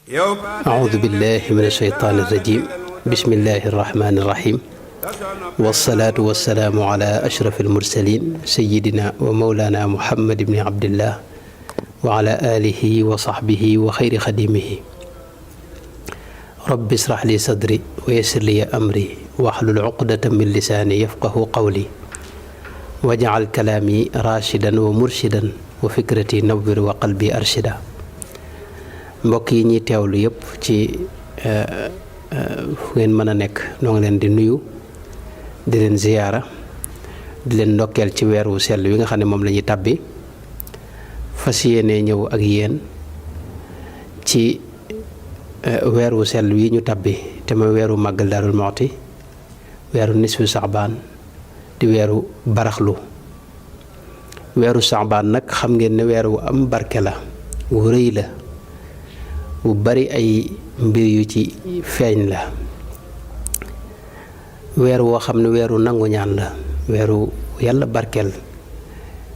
أعوذ بالله من الشيطان الرجيم بسم الله الرحمن الرحيم والصلاة والسلام على أشرف المرسلين سيدنا ومولانا محمد بن عبد الله وعلى آله وصحبه وخير خديمه رب اشرح لي صدري ويسر لي أمري واحلل عقدة من لساني يفقه قولي واجعل كلامي راشدا ومرشدا وفكرتي نور وقلبي أرشدا mbokk yi ñi teewlu yëpp ci fu ngeen mën a nekk noo ngi leen di nuyu di leen ziyaara di leen ndokkeel ci weer wu sell wi nga xam ne moom la ñuy tàbbi fas yéene ñëw ak yéen ci weer wu sell wi ñu tàbbi te mooy weeru màggal Daarul Muxti weeru nisfu Saxbaan di weeru baraxlu weeru Saxbaan nag xam ngeen ne weer wu am barke la wu rëy la bu bari ay mbir yu ci feeñ la weer woo xam ne weeru nangu ñaan la weeru yàlla barkeel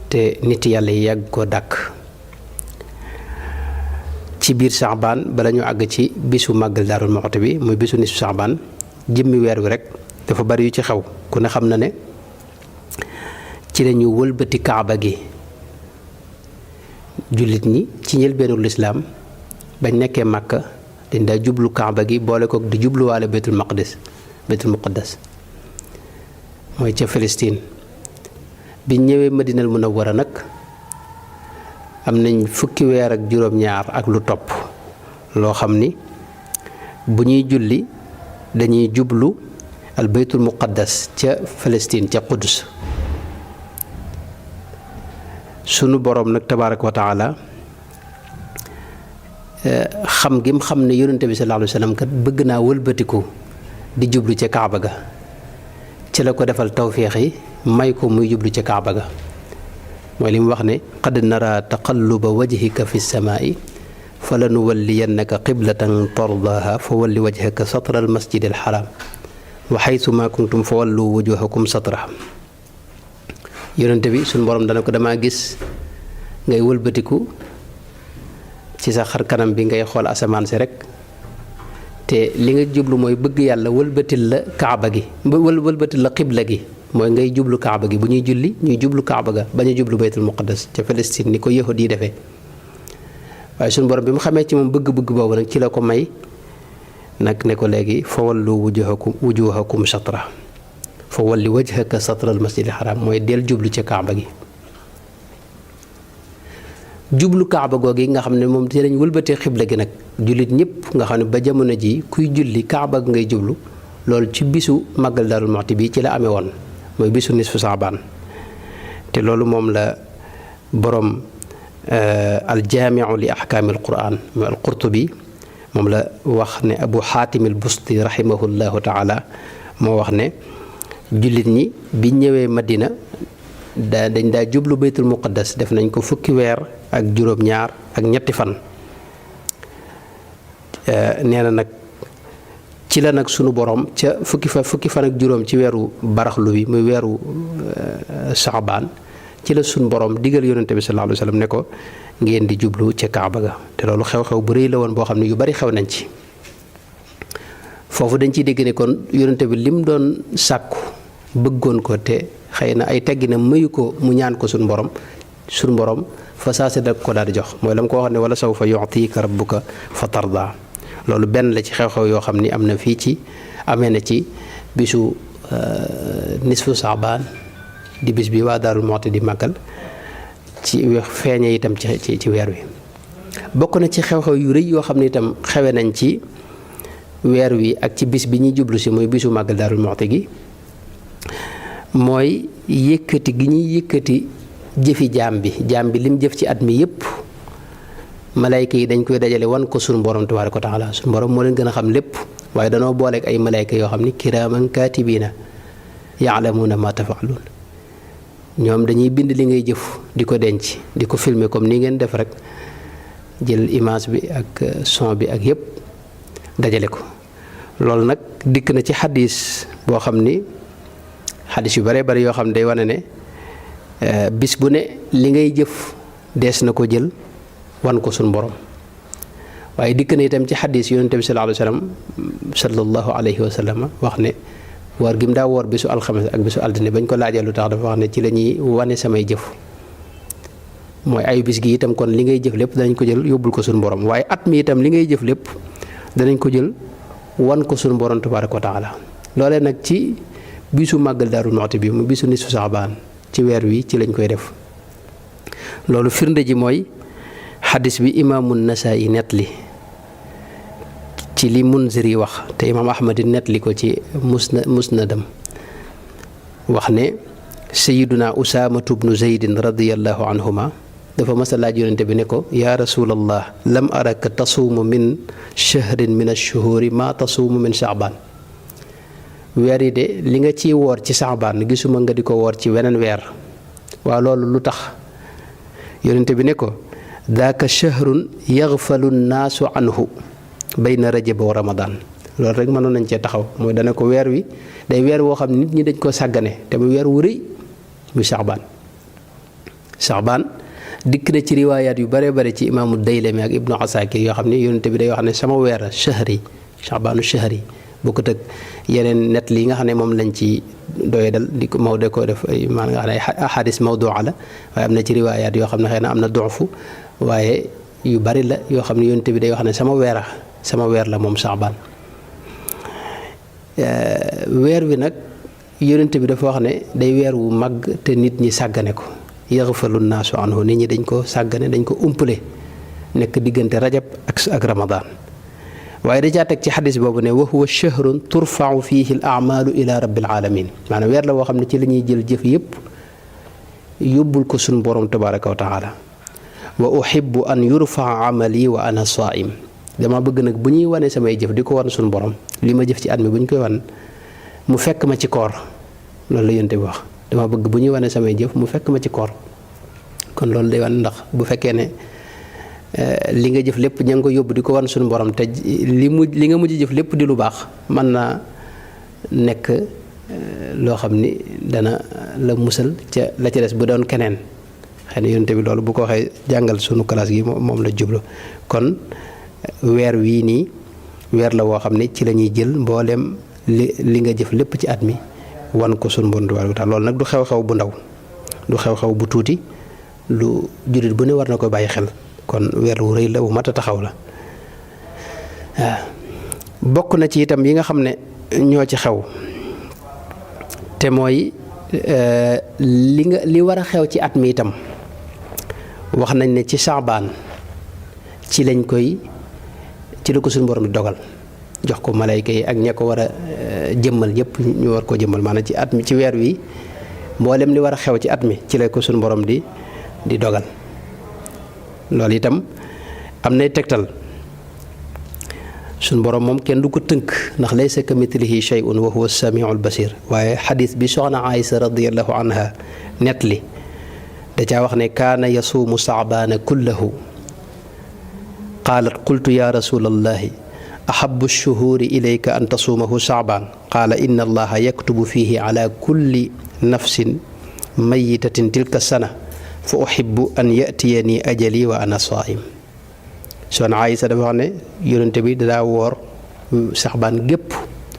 te nit yàlla yi yàgg koo dàkk ci biir Saxbaan bala ñu àgg ci bisu màggal Daarul Muxti bi muy bisu nisfu Saxbaan jëmmi weer wi rek dafa bari yu ci xew ku ne xam na ne ci lañu wëlbati kaaba gi jullit ñi ci njëlbeenu lislaam bañ nekkee Màkka dañ daa jublu kaaba gi boole ko di jubluwaale baytul muqaddas mooy ca Palestine biñ ñëwee Madinal Munawwara nag am nañ fukki weer ak juróom-ñaar ak lu topp loo xam ni bu ñuy julli dañuy jublu al baytul muqaddas ca Palestine ca Quds sunu boroom nag tabaaraka wa taala xam gi mu xam ne yonente bi sallallahu alayhi wa sallam kat bëgg naa wëlbatiku di jublu ca Kaaba ga ci la ko defal tawféex yi may ko muy jublu ca Kaaba ga mooy li mu wax ne qad nara taqalluba wajhika fi samaa'i falanuwalliyannaka qiblatan tardaha fa walli wajhaka satra al masjid al haram wa haythu ma kuntum fa wallu wujuhakum satra yonente bi suñu borom dana ko damaa gis ngay wëlbatiku ci sa xar kanam bi ngay xool asamaan si rek te li nga jublu mooy bëgg yàlla wëlbatil la kaaba gi wëlbatil la xibla gi mooy ngay jublu kaaba gi bu ñuy julli ñuy jublu kaaba ga bañ a jublu baytul muqaddas ca Palestine ni ko yahud yi defee waaye suñu borom bi mu xamee ci moom bëgg-bëgg boobu nag ci la ko may nag ne ko léegi fa wallu wujuhakum satra fa walli wajhaka satra al masjidil haram mooy del jublu ca kaaba gi jublu kaaba googi nga xam ne moom ci lañ wëlbatee xibla gi nag jullit ñëpp nga xam ne ba jamono ji kuy julli kaaba gi ngay jublu loolu ci bisu màggal Daarul Muxti bi ci la amee woon mooy bisu nisfu Saxbaan te loolu moom la borom aljaamiu li ahkaamil quraan mooy al-Qurtubi moom la wax ne Abu Xaatim al-Busti rahimahullahu taala moo wax ne jullit ñi bi ñëwee Madina dañ daa jublu baytul muqaddas def nañ ko fukki weer ak juróom-ñaar ak ñetti fan nee na nag ci la nag sunu borom ca fukki fan ak juróom ci weeru baraxlu bi muy weeru Saxbaan ci la sunu borom digal yonente bi sallallahu alayhi wa sallam ne ko ngeen di jublu ca Kaaba ga te loolu xew-xew bu rëy la woon boo xam ne yu bari xew nañ ci foofu dañ ciy dégg ne kon yonente bi lim doon sàkku bëggoon ko te xëy na ay teggina mayu ko mu ñaan ko suñu borom fa saase da ko daal di jox mooy la mu ko wax ne wala sawfa yu'tika rabbuka fa tarda loolu benn la ci xew-xew yoo xam ni am na fii ci amee na ci bisu nisfu Saxbaan di bis bi waa Daarul Muxti di màggal ci feeñe itam ci weer wi bokk na ci xew-xew yu rëy yoo xam ne itam xewe nañ ci weer wi ak ci bis bi ñuy jublu si muy bisu màggal Daarul Muxti gi mooy yëkkati gi ñuy yëkkati jëfi jaam bi lim jëf ci at mi yépp malayka yi dañ koy dajale wan ko sunu borom tabaaraka wa taala sunu borom moo leen gën a xam lépp waaye danoo booleeg ay malayka yoo xam ni kiraaman kaatibiina yaalamuuna ma tafaaluun ñoom dañuy bind li ngay jëf di ko denc di ko filmer comme ni ngeen def rek jël image bi ak son bi ak yépp dajale ko loolu nag dikk na ci xadis boo xam ni xadis yu bare bari yoo xam ne day wane ne bis bu ne li ngay jëf dees na ko jël wan ko suñ borom waaye dikk na itam ci xadis yonente bi sallallahu alayhi wa sallam wax ne woor gi mu daa woor bisu alxames ak bisu altine bañ ko laajee lu tax dafa wax ne ci la ñuy wane samay jëf mooy ayu bis gi itam kon li ngay jëf lépp danañ ko jël yóbbul ko suñu borom waaye at mi itam li ngay jëf lépp danañ ko jël wan ko suñu borom tabaaraka wa taala loolee nag ci bisu màggal Daaru Muxti bi mu bisu nisfu Saabaan ci weer wi ci lañ koy def loolu firnde ji mooy xadis bi imaamu Nasaa'i nettali ci li Munziri wax te imaam Ahmad nettali ko ci musnadam wax ne sayiduna Usaamatu bnu Zaydin radiyallahu anhuma dafa mas a laaj yonente bi ne ko yaa rasulallah lam araka tasuumu min shahrin min ash-shuhuri ma tasuumu min Saabaan weer yi de li nga ciy woor ci Saabaan gisuma nga di ko woor ci weneen weer waaw loolu lu tax yonente bi ne ko daaka shahrun yaxfalu nnaasu anhu bayna rajab wa ramadan loolu rek mënoon nañ cee taxaw mooy dana ko weer wi day weer woo xam ne nit ñi dañ koo sàggane te mu weer wu rëy muy Saabaan dikk na ci riwaayaat yu bare bare ci imaamu Daylami ak ibnu Asakir yoo xam ne yonente bi day wax ne sama weer shahri Saabaanu shahri bokkut ak yeneen net li nga xam ne moom lañ ci doyadal di ko Maodo ko def maanaam nga xam ne ay ahadis mawdu'a la waaye am na ci riwaayaat yoo xam ne xëy na am na du'fu waaye yu bari la yoo xam ne yonent bi day wax ne sama weer la moom Saabaan weer wi nag yonent bi dafa wax ne day weer wu mag te nit ñi sàggane ko yaxfalu naasu anhu nit ñi dañ ko sàggane dañ ko umpale nekk diggante rajab ak ramadaan waaye da caa teg ci xadis boobu ne wa huwa shahrun turfau fihi al amalu ila rabbil alamin maanaam weer la woo xam ne ci la ñuy jël jëf yépp yóbbul ko suñu borom tabaraka wa taala wa uhibbu an yurfaa amali wa ana saim dama bëgg nag bu ñuy wane samay jëf di ko wan suñu borom li ma jëf ci at mi bu ñu koy wan mu fekk ma ci koor loolu la yonte bi wax dama bëgg bu ñuy wane samay jëf mu fekk ma ci koor kon loolu day wan ndax bu fekkee ne li nga jëf lépp ña nga ko yóbbu di ko wan suñu borom te li nga mujj jëf lépp di lu baax mën naa nekk loo xam ni dana la musal ca la ca des bu doon keneen xëy na yonte bi loolu bu ko waxee jàngal sunu classe gi moom la jublu kon weer wii nii weer la woo xam ne ci la ñuy jël mbooleem li nga jëf lépp ci at mi wan ko sunu borom tabaaraka wa taala loolu nag du xew-xew bu ndaw du xew-xew bu tuuti lu jullit bu ne war na ko bàyyi xel kon weer wu rëy la wu mat a taxaw la waaw bokk na ci itam yi nga xam ne ñoo ci xew te mooy li war a xew ci at mi itam wax nañ ne ci Saabaan ci la ko suñu borom di dogal jox ko malayka yi ak ña ko war a jëmmal ñëpp ñu war koo jëmmal maanaam ci at mi ci weer wi mboolem li war a xew ci at mi ci la ko suñu borom di dogal loolu itam am nay tegtal suñu borom moom kenn du ko tënk ndax laysa kamithlihi shay'un wa huwa as-sami'ul basir waaye xadis bi soxna Aysa radiyallahu anha nettali da caa wax ne kaana yasuumu Saabaana kullahu qaalat qultu ya rasulallahi ahabbu ash-shuhuri ilayka an tasuumahu Saabaan qaala inna allaha yaktubu fihi ala kulli nafsin mayitatin tilka sana fa uhibbu an yatiyani ajali wa ana saim soxna Aysa dafa wax ne yonente bi daa woor Saabaan gépp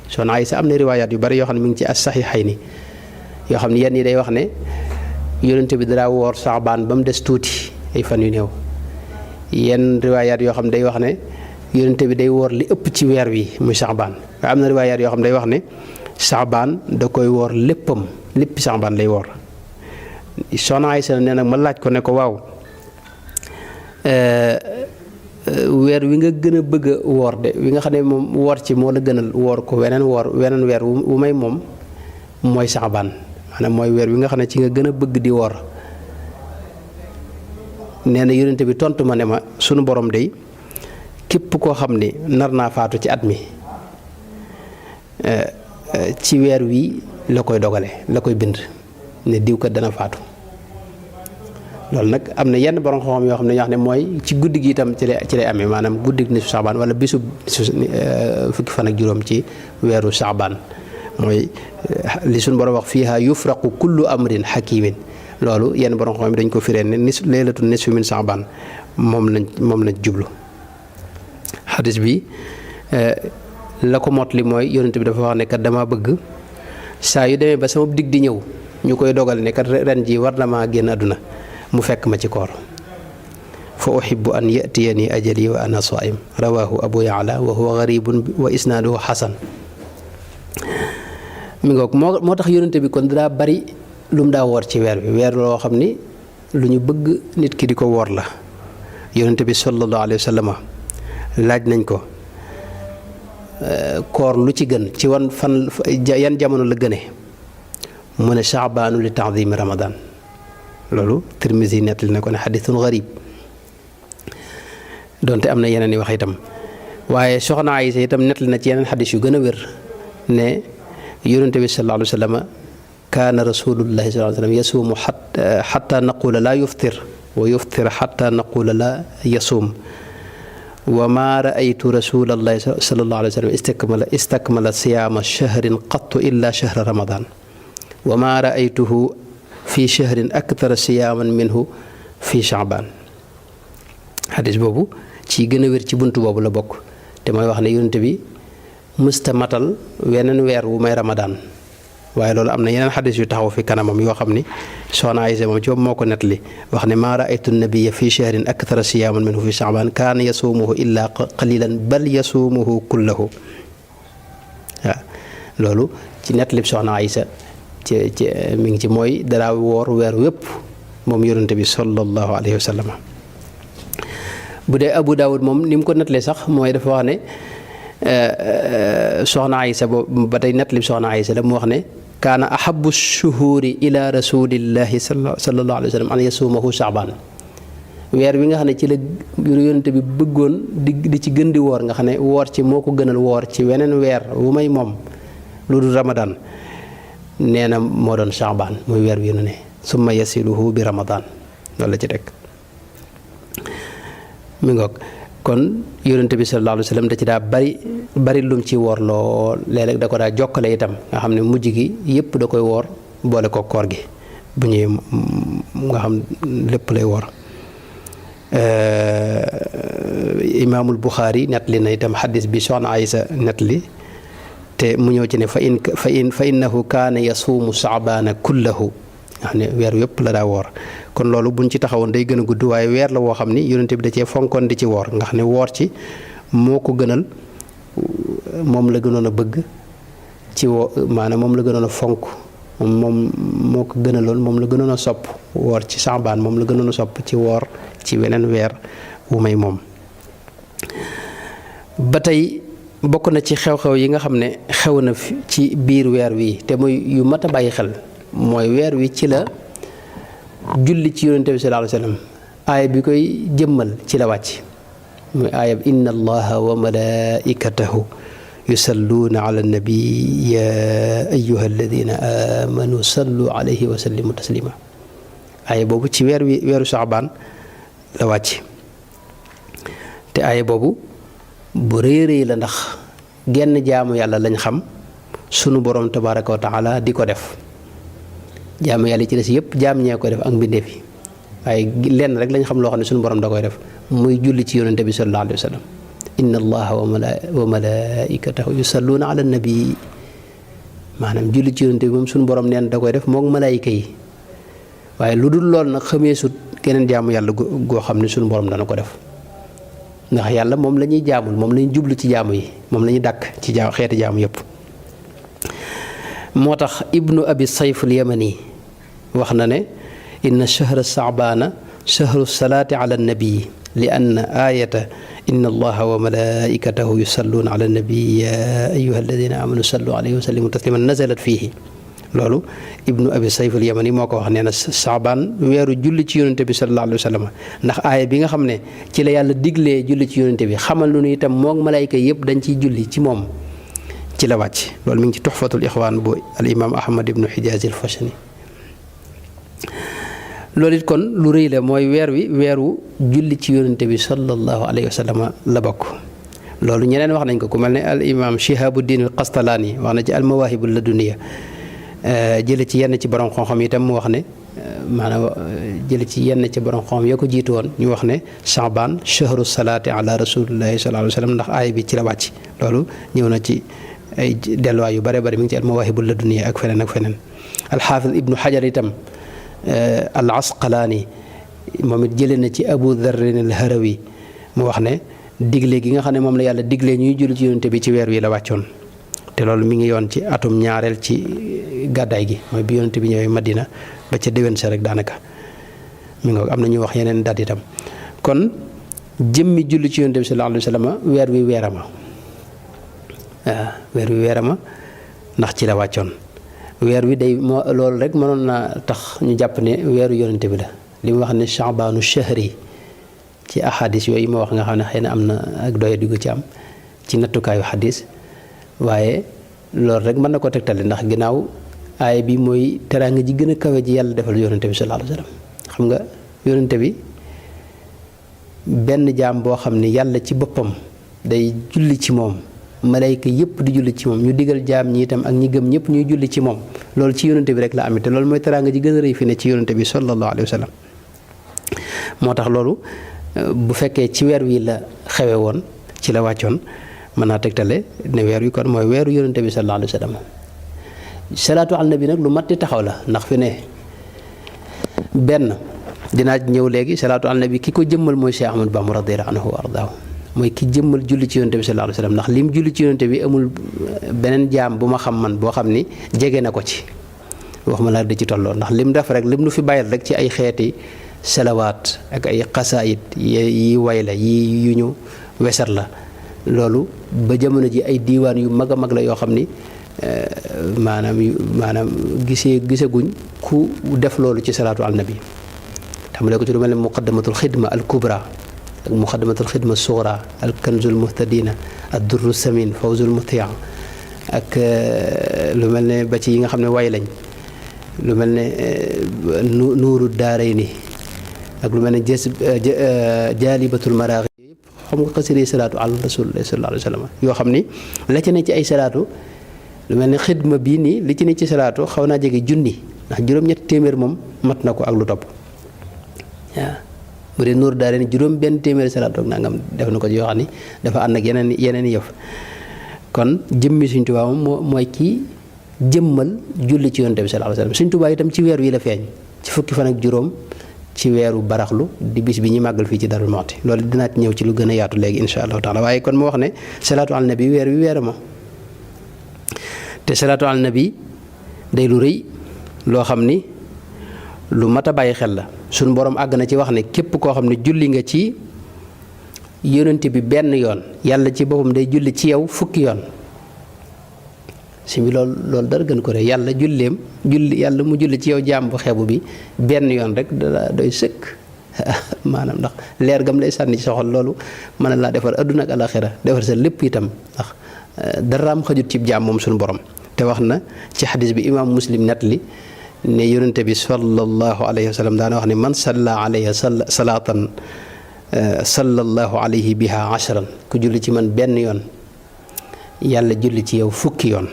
soxna Aysa am na riwaayaat yu bari yoo xam ne mi ngi ci as-saxiixayni yoo xam ne yenn yi day wax ne yonente bi daa woor Saabaan ba mu des tuuti ay fan yu néew yenn riwaayaat yoo xam ne day wax ne yonente bi day woor li ëpp ci weer wi muy Saabaan waaye am na riwaayaat yoo xam ne day wax ne Saabaan da koy woor léppam léppi Saabaan lay woor soxna Aysa nee nag ma laaj ko ne ko waaw weer wi nga gën a bëgg a woor de wi nga xam ne moom woor ci moo la gënal woor ko weneen weer wu may moom mooy Saabaan maanaam mooy weer wi nga xam ne ci nga gën a bëgg di woor nee na yonente bi tontu ma ne ma sunu borom day képp koo xam ne nar naa faatu ci at mi ci weer wi la koy dogale la koy bind ne diw kat dana faatu loolu nag am na yenn borom xam-xam yoo xam ne ñoo xam ne mooy ci guddi gi itam ci lay amee maanaam guddi nisfu Saabaan wala bisu fukki fan ak juróom ci weeru Saabaan mooy li suñu borom wax fiihaa yufraqu kullu amrin hakimin loolu yenn borom xam-xam dañ ko firee ne leylatu nisfi min Saabaan moom lañ jublu xadis bi la ko mot li mooy yonent bi dafa wax ne kat dama bëgg saa yu demee ba sama dig di ñëw ñu koy dogal ne kat ren ji war na maa génn àdduna mu fekk ma ci koor fa uhibbu an yatiyani ajali wa ana saim rawahu abu yaala wa huwa garibun wa isnaaduhu xasan mi ngoog moo tax yonent bi kon daa bari lu mu daa woor ci weer bi weer loo xam ni lu ñu bëgg nit ki di ko woor la yonent bi sallallahu alayhi wa sallam laaj nañ ko koor lu ci gën ci wan fan yan jamono la gëne mu ne shaabaanu li taadimi ramadan loolu Tirmisi nettali na ko ne xadithun garib donte am na yeneen i wax itam waaye soxna Aysa itam nettali na ci yeneen xadis yu gën a wér ne yonent bi sallallahu alayhi wa sallam kaana rasulullahi sallallahu alayhi wa sallam yasuumu xatta naqula laa yuftir wa yuftir xatta naqula laa yasuum wa maa raaytu rasulallahi sallallahu alayhi wa sallam istakmala siyaama shahrin qattu illa shahra ramadan wa maa raaytuhu fi shahrin akthara siyaaman minhu fi shaabaan xadis boobu ci gën a wér ci bunt boobu la bokk te mooy wax ne yonent bi mësta matal weneen weer wu may ramadaan waaye loolu am na yeneen xadis yu taxaw fi kanamam yoo xam ni soxna Aysa moom ci moom moo ko nettali wax ne maa raaytu nabiya fi shahrin akthara siyaaman minhu fi shaabaan kaana yasuumuhu illaa qalilan bal yasuumuhu kullahu waaw loolu ci nettali soxna Aysa ci mi ngi ci mooy dara woor weer wépp moom yonent bi sallallahu alayhi wa sallam bu dee Abu Daawud moom ni mu ko nettalee sax mooy dafa wax ne soxna Aysa boobu ba tey nettali soxna Aysa la mu wax ne kaana ahabu shuhuri ila rasulillahi sallallahu alayhi wa sallam an yasuumahu shaabaan weer wi nga xam ne ci la yonent bi bëggoon di ci gën di woor nga xam ne woor ci moo ko gënal woor ci weneen weer wu may moom lu dul ramadaan nee na moo doon shaabaan muy weer wi nu ne summa yasiluhu bi ramadaan loolu la ci teg mi ngoog kon yonent bi sallallahu alayhi wa sallam da ci daa bari lum ci woor lool léeg-léeg da ko daa jokkale itam nga xam ne mujj gi yëpp da koy woor boole ko koor gi bu ñuy nga xam lépp lay woor imaamul Buxaari nettali na itam xadis bi soxna Aysa nettali te mu ñëw ci ne fa innahu kaana yasuumu saabaana kullahu nga xam ne weer yëpp la daa woor kon loolu buñ ci taxawoon day gën a gudd waaye weer la woo xam ni yonent bi da cee fonkoon di ci woor nga xam ne woor ci moo ko gënal moom la gënoon a bëgg ci maanaam moom la gënoon a fonk moom moo ko gënaloon moom la gënoon a sopp woor ci saabaan moom la gënoon a sopp ci woor ci weneen weer wu may moom ba tey bokk na ci xew-xew yi nga xam ne xew na ci biir weer wi te muy yu mat a bàyyi xel mooy weer wi ci la julli ci yonente bi sallallahu alayhi wa sallam aaya bi koy jëmmal ci la wàcc muy aaya bi inna allaha wa malaikatahu yusalluuna ala nabi ya ayuha alladina amanu sallu alayhi wa sallimu taslima aaya boobu ci weeru saabaan la wàcc te aaya boobu bu réeréy la ndax genn jaamu yàlla lañ xam sunu borom tabaraka wa taala di ko def jaamu yàlla ci des yëpp jaam ñee koy def ak mbindeef yi waaye lenn rek lañ xam loo xam ne sunu borom da koy def muy julli ci yonente bi sallallahu alayhi wa sallam inna allaha wa malaikatahu yusalluuna ala nabi maanaam julli ci yonente bi moom sunu borom neen da koy def moog malaayika yi waaye lu dul lool nag xamee sut geneen jaamu yàlla goo xam ne sunu borom dana ko def ndax yàlla moom la ñuy jaamul moom la ñuy jublu ci jaamu yi moom la ñuy dàkk ci xeeti jaamu yëpp moo tax ibnu abi sayf al yamani wax na ne inna shahra saabaana shahru salaati ala nabii li anna aayata inna allaha wa malaikatahu yusalluuna ala nabii ya ayuha alladina amanu sallu alayhi wa sallimu tasliman nazalat fiihi loolu ibnu abi sayf al yamani moo ko wax nee na saabaan weeru julli ci yonente bi sallallahu alayhi wa sallam ndax aaya bi nga xam ne ci la yàlla diglee julli ci yonente bi xamal lu nu itam moog malaayka yëpp dañ ciy julli ci moom ci la wàcc loolu mi ngi ci tuxfatul ixwaan bu al imam ahmad ibnu xijaaz al fashani loolu it kon lu rëy la mooy weeru julli ci yonente bi sallallahu alayhi wa sallam la bokk loolu ñeneen wax nañ ko ku mel ne al imam shihabuddin al qastalaani wax na ci al mawaahibu laduniya jële ci yenn ci borom xam-xam itam mu wax ne maanaam jële ci yenn ci borom xam-xam ya ko jiitu woon ñu wax ne Sha'ban shahru salaati ala rasulillahi sallallahu alayhi wa sallam ndax aaya bi ci la wàcc. loolu ñëw na ci ay delluwaay yu bare bari mi ngi ci al-Mawaahibul Ladunniya ak feneen ak feneen. al-Hafiz Ibnu Hajar itam al-Asqalaani moom it jëlee na ci Abu Dharrin al-Harawi mu wax ne digle gi nga xam ne moom la yàlla digle ñuy julli ci yonent bi ci weer wi la wàccoon te loolu mi ngi yoon ci atum ñaareel ci gàddaay gi mooy bi yonent bi ñëwee Madina ba ca déwén sa rek daanaka mi nga am na ñuy wax yeneen dat itam kon jëmmi julli ci yonent bi sallallahu alayhi wa sallam weer wi weerama waaw weer wi weerama ndax ci la wàccoon weer wi day moo loolu rek mënoon naa tax ñu jàpp ne weeru yonent bi la li mu wax ne Sha'baanu shahri ci ahadis yooyu ma wax nga xam ne xëy na am na ak doye di ko ci am ci nattukaayu xadis waaye loolu rek mën na ko tegtale ndax ginnaaw aaya bi mooy teraanga ji gën a kawe ji yàlla defal yonente bi sallallahu alayhi wa sallam xam nga yonente bi benn jaam boo xam ne yàlla ci boppam day julli ci moom malayka yëpp di julli ci moom ñu digal jaam ñi itam ak ñi gëm ñëpp ñuy julli ci moom loolu ci yonente bi rek la amit te loolu mooy teraanga ji gën a rëy fi ne ci yonente bi sallallahu alayhi wa sallam moo tax loolu bu fekkee ci weer wi la xewe woon ci la wàccoon mën naa tegtale ne weer wi kon mooy weeru yonente bi sallallahu alayhi wa sallam salaatu ala nabi nag lu mat di taxaw la ndax fi ne benn dinaa ñëw léegi salaatu ala nabi ki ko jëmmal mooy Cheikh Ahmadou Bamba radiyallahu anhu wa ardaahu mooy ki jëmmal julli ci yonente bi sallallahu alayhi wa sallam ndax lim julli ci yonente bi amul beneen jaam bu ma xam man boo xam ni jege na ko ci wax ma laa di ci tolloo ndax lim def rek lim nu fi bàyyil rek ci ay xeeti salawaat ak ay xasaayit yi way la yi yu ñu wesar la loolu ba jamono ji ay diiwaan yu mag a mag la yoo xam ni maanaam gisaguñ ku def loolu ci salaatu al nabi tàmbalee ko ci lu mel ne muqaddamatul xidma al kubra ak muqaddamatul xidma sugra al kanzul muhtadina ad durru samin fawzul mutiya ak lu mel ne ba ci yi nga xam ne way lañ lu mel ne nuuru daarayni ak lu mel ne jaalibatul maraaxi yëpp xam nga xasida salaatu ala rasulillah sallallahu alayhi wa sallam yoo xam ni la ci ne ci ay salaatu lu mel ne xidma bii nii li ci ne ci salaatu xaw naa jege junni ndax juróom-ñetti téeméer moom mat na ko ak lu topp waaw bu dee nuur daal juróom benn téeméeri salaatu ak nangam def na ko ci yoo xam ni dafa ànd ak yeneen yëf kon jëmmi Sëñ Tuubaa moom mooy kii jëmmal julli ci yonent bi sallallahu alayhi wa sallam Sëñ Tuubaa itam ci weer wi la feeñ ci fukki fan ak juróom ci weeru baraxlu di bis bi ñuy màggal fii ci Darou Mouhty loolu dinaa ci ñëw ci lu gën a yaatu léegi insha allahu taala waaye kon mu wax ne salaatu ala nabi weer wi weerama te salaatu ala nabi day lu rëy loo xam ni lu mat a bàyyi xel la suñu borom àgg na ci wax ne képp koo xam ne julli nga ci yonent bi benn yoon yàlla ci boppam day julli ci yow fukki yoon si bi loolu dara gën ko rek yàlla yàlla mu julli ci yow jaam bu xeebu bi benn yoon rek dala doy sëkk maanaam ndax leer gam lay sànni ci sa xol loolu mën na laa defar adduna ak alaxira defar sa lépp itam ndax daraam xajut ci jaam moom suñu borom te wax na ci xadis bi imaam muslim net li ne yonente bi sallallahu alayhi wa sallam daana wax ne man salla alayhi salaatan sallallahu alayhi biha ashran ku julli ci man benn yoon yàlla julli ci yow fukki yoon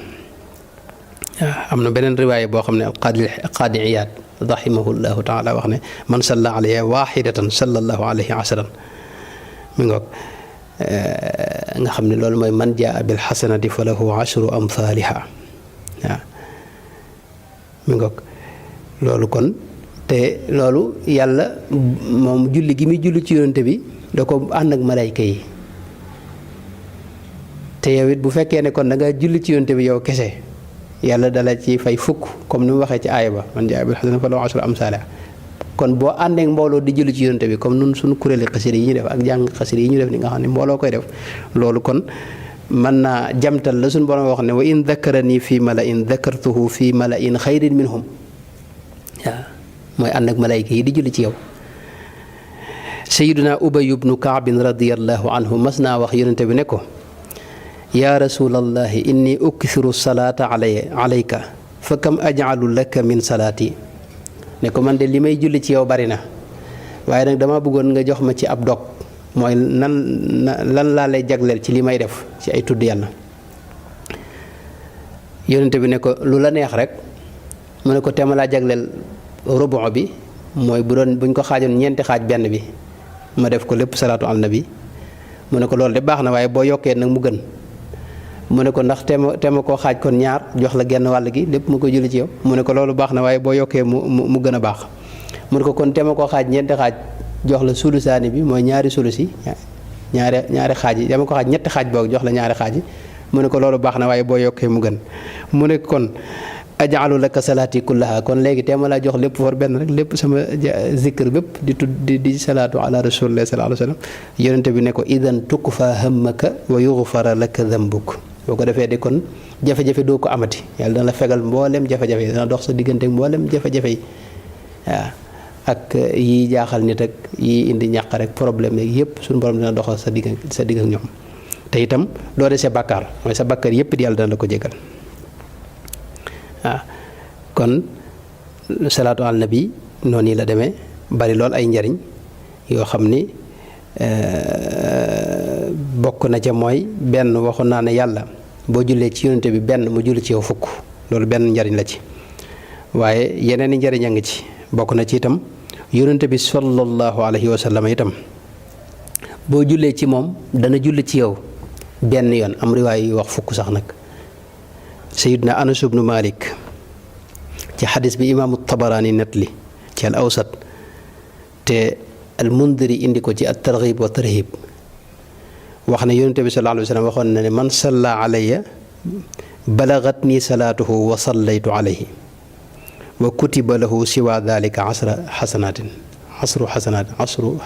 waaw am na beneen riwaaya boo xam ne alqaadi iyaad rahimahullahu taala wax ne man salla alayhi waxidatan sallallahu alayhi ashran mi ngoog nga xam ne loolu mooy man jaa bil xasanati fa lahu ashru amthaliha waaw mi ngoog loolu kon te loolu yàlla moom julli gi muy julli ci yonente bi da ko ànd ak malayka yi te yow it bu fekkee ne kon da nga julli ci yonente bi yow kese yàlla dala ci fay fukk comme ni mu waxee ci aaya ba man jaa bil xasanati fa lahu ashru amthaliha kon boo àndee ak mbooloo di julli ci yonente bi comme nun suñu kuréeli xasida yi ñu def ak jàng xasida yi ñu def ni nga xam ne mbooloo koy def loolu kon mën naa jamtal la suñu borom wax ne wa in dakarani fi mala in dakartuhu fi mala in xayrin minhum waaw mooy ànd ak malayka yi di julli ci yow sayiduna ubay ibnu kaabin radiallahu anhu mas naa wax yonente bi ne ko yaa rasulallahi inni ukthiru salaata alayka fa kam aj'alu laka min salaati ne ko man de li may julli ci yow bari na waaye nag dama bëggoon nga jox ma ci ab dog mooy lan laa lay jagleel ci li may def ci ay tudd yàlla yonente bi ne ko lu la neex rek mu ne ko teema laa jagleel rubu bi mooy buñ ko xaajoon ñeenti xaaj benn bi ma def ko lépp salaatu ala nabi mu ne ko loolu de baax na waaye boo yokkee nag mu gën mu ne ko ndax teema koo xaaj kon ñaar jox la genn wàll gi lépp mu ko julli ci yow mu ne ko loolu baax na waaye boo yokkee mu gën a baax mu ne ko kon teema koo xaaj ñeenti xaaj jox la sulusaani bi mooy ñaari sulus yi ñaari xaaj yi teema ko xaaj ñetti xaaj boog jox la ñaari xaaj yi mu ne ko loolu baax na waaye boo yokkee mu gën mu ne kon ajaalu laka salaati kullaha kon léegi teema laa jox lépp for benn rek lépp sama zikr bépp di salaatu ala rasulillah sallallahu alayhi wa sallam yonente bi ne ko idan tukfa hammaka wa yughfara laka dambuk boo ko defee de kon jafe-jafe doo ko amati yàlla dana la fegal mboolem jafe-jafe yi dana dox sa diggante mboolem jafe-jafe yi waaw ak yi jaaxal nit ak yi indi ñàq rek problème yeeg yëpp suñu borom dina doxal sa digg ak ñoom te itam doo desee bàkkaar mooy sa bàkkaar yëpp di yàlla dana la ko jégal waaw kon salaatu ala nabi noonu la demee bari lool ay njariñ yoo xam ni bokk na ca mooy benn waxoon naa ne yàlla boo jullee ci yonente bi benn mu julli ci yow fukk loolu benn njariñ la ci waaye yeneen i njariñ a ngi ci bokk na ci itam yonente bi sallallahu alayhi wa sallam itam boo jullee ci moom dana julli ci yow benn yoon am riwaay yu wax fukk sax nag sayidna anas ibnu malik ci xadis bi imaamu tabaraani nettali ci al awsat te al mundiri indi ko ci at targhib wa tarhib wax ne yonente bi sallallahu alayhi wa sallam waxoon na ne man salla alayya balagat nii salaatuhu wa sallaytu alayhi wa kutiba lahu siwa dalika asru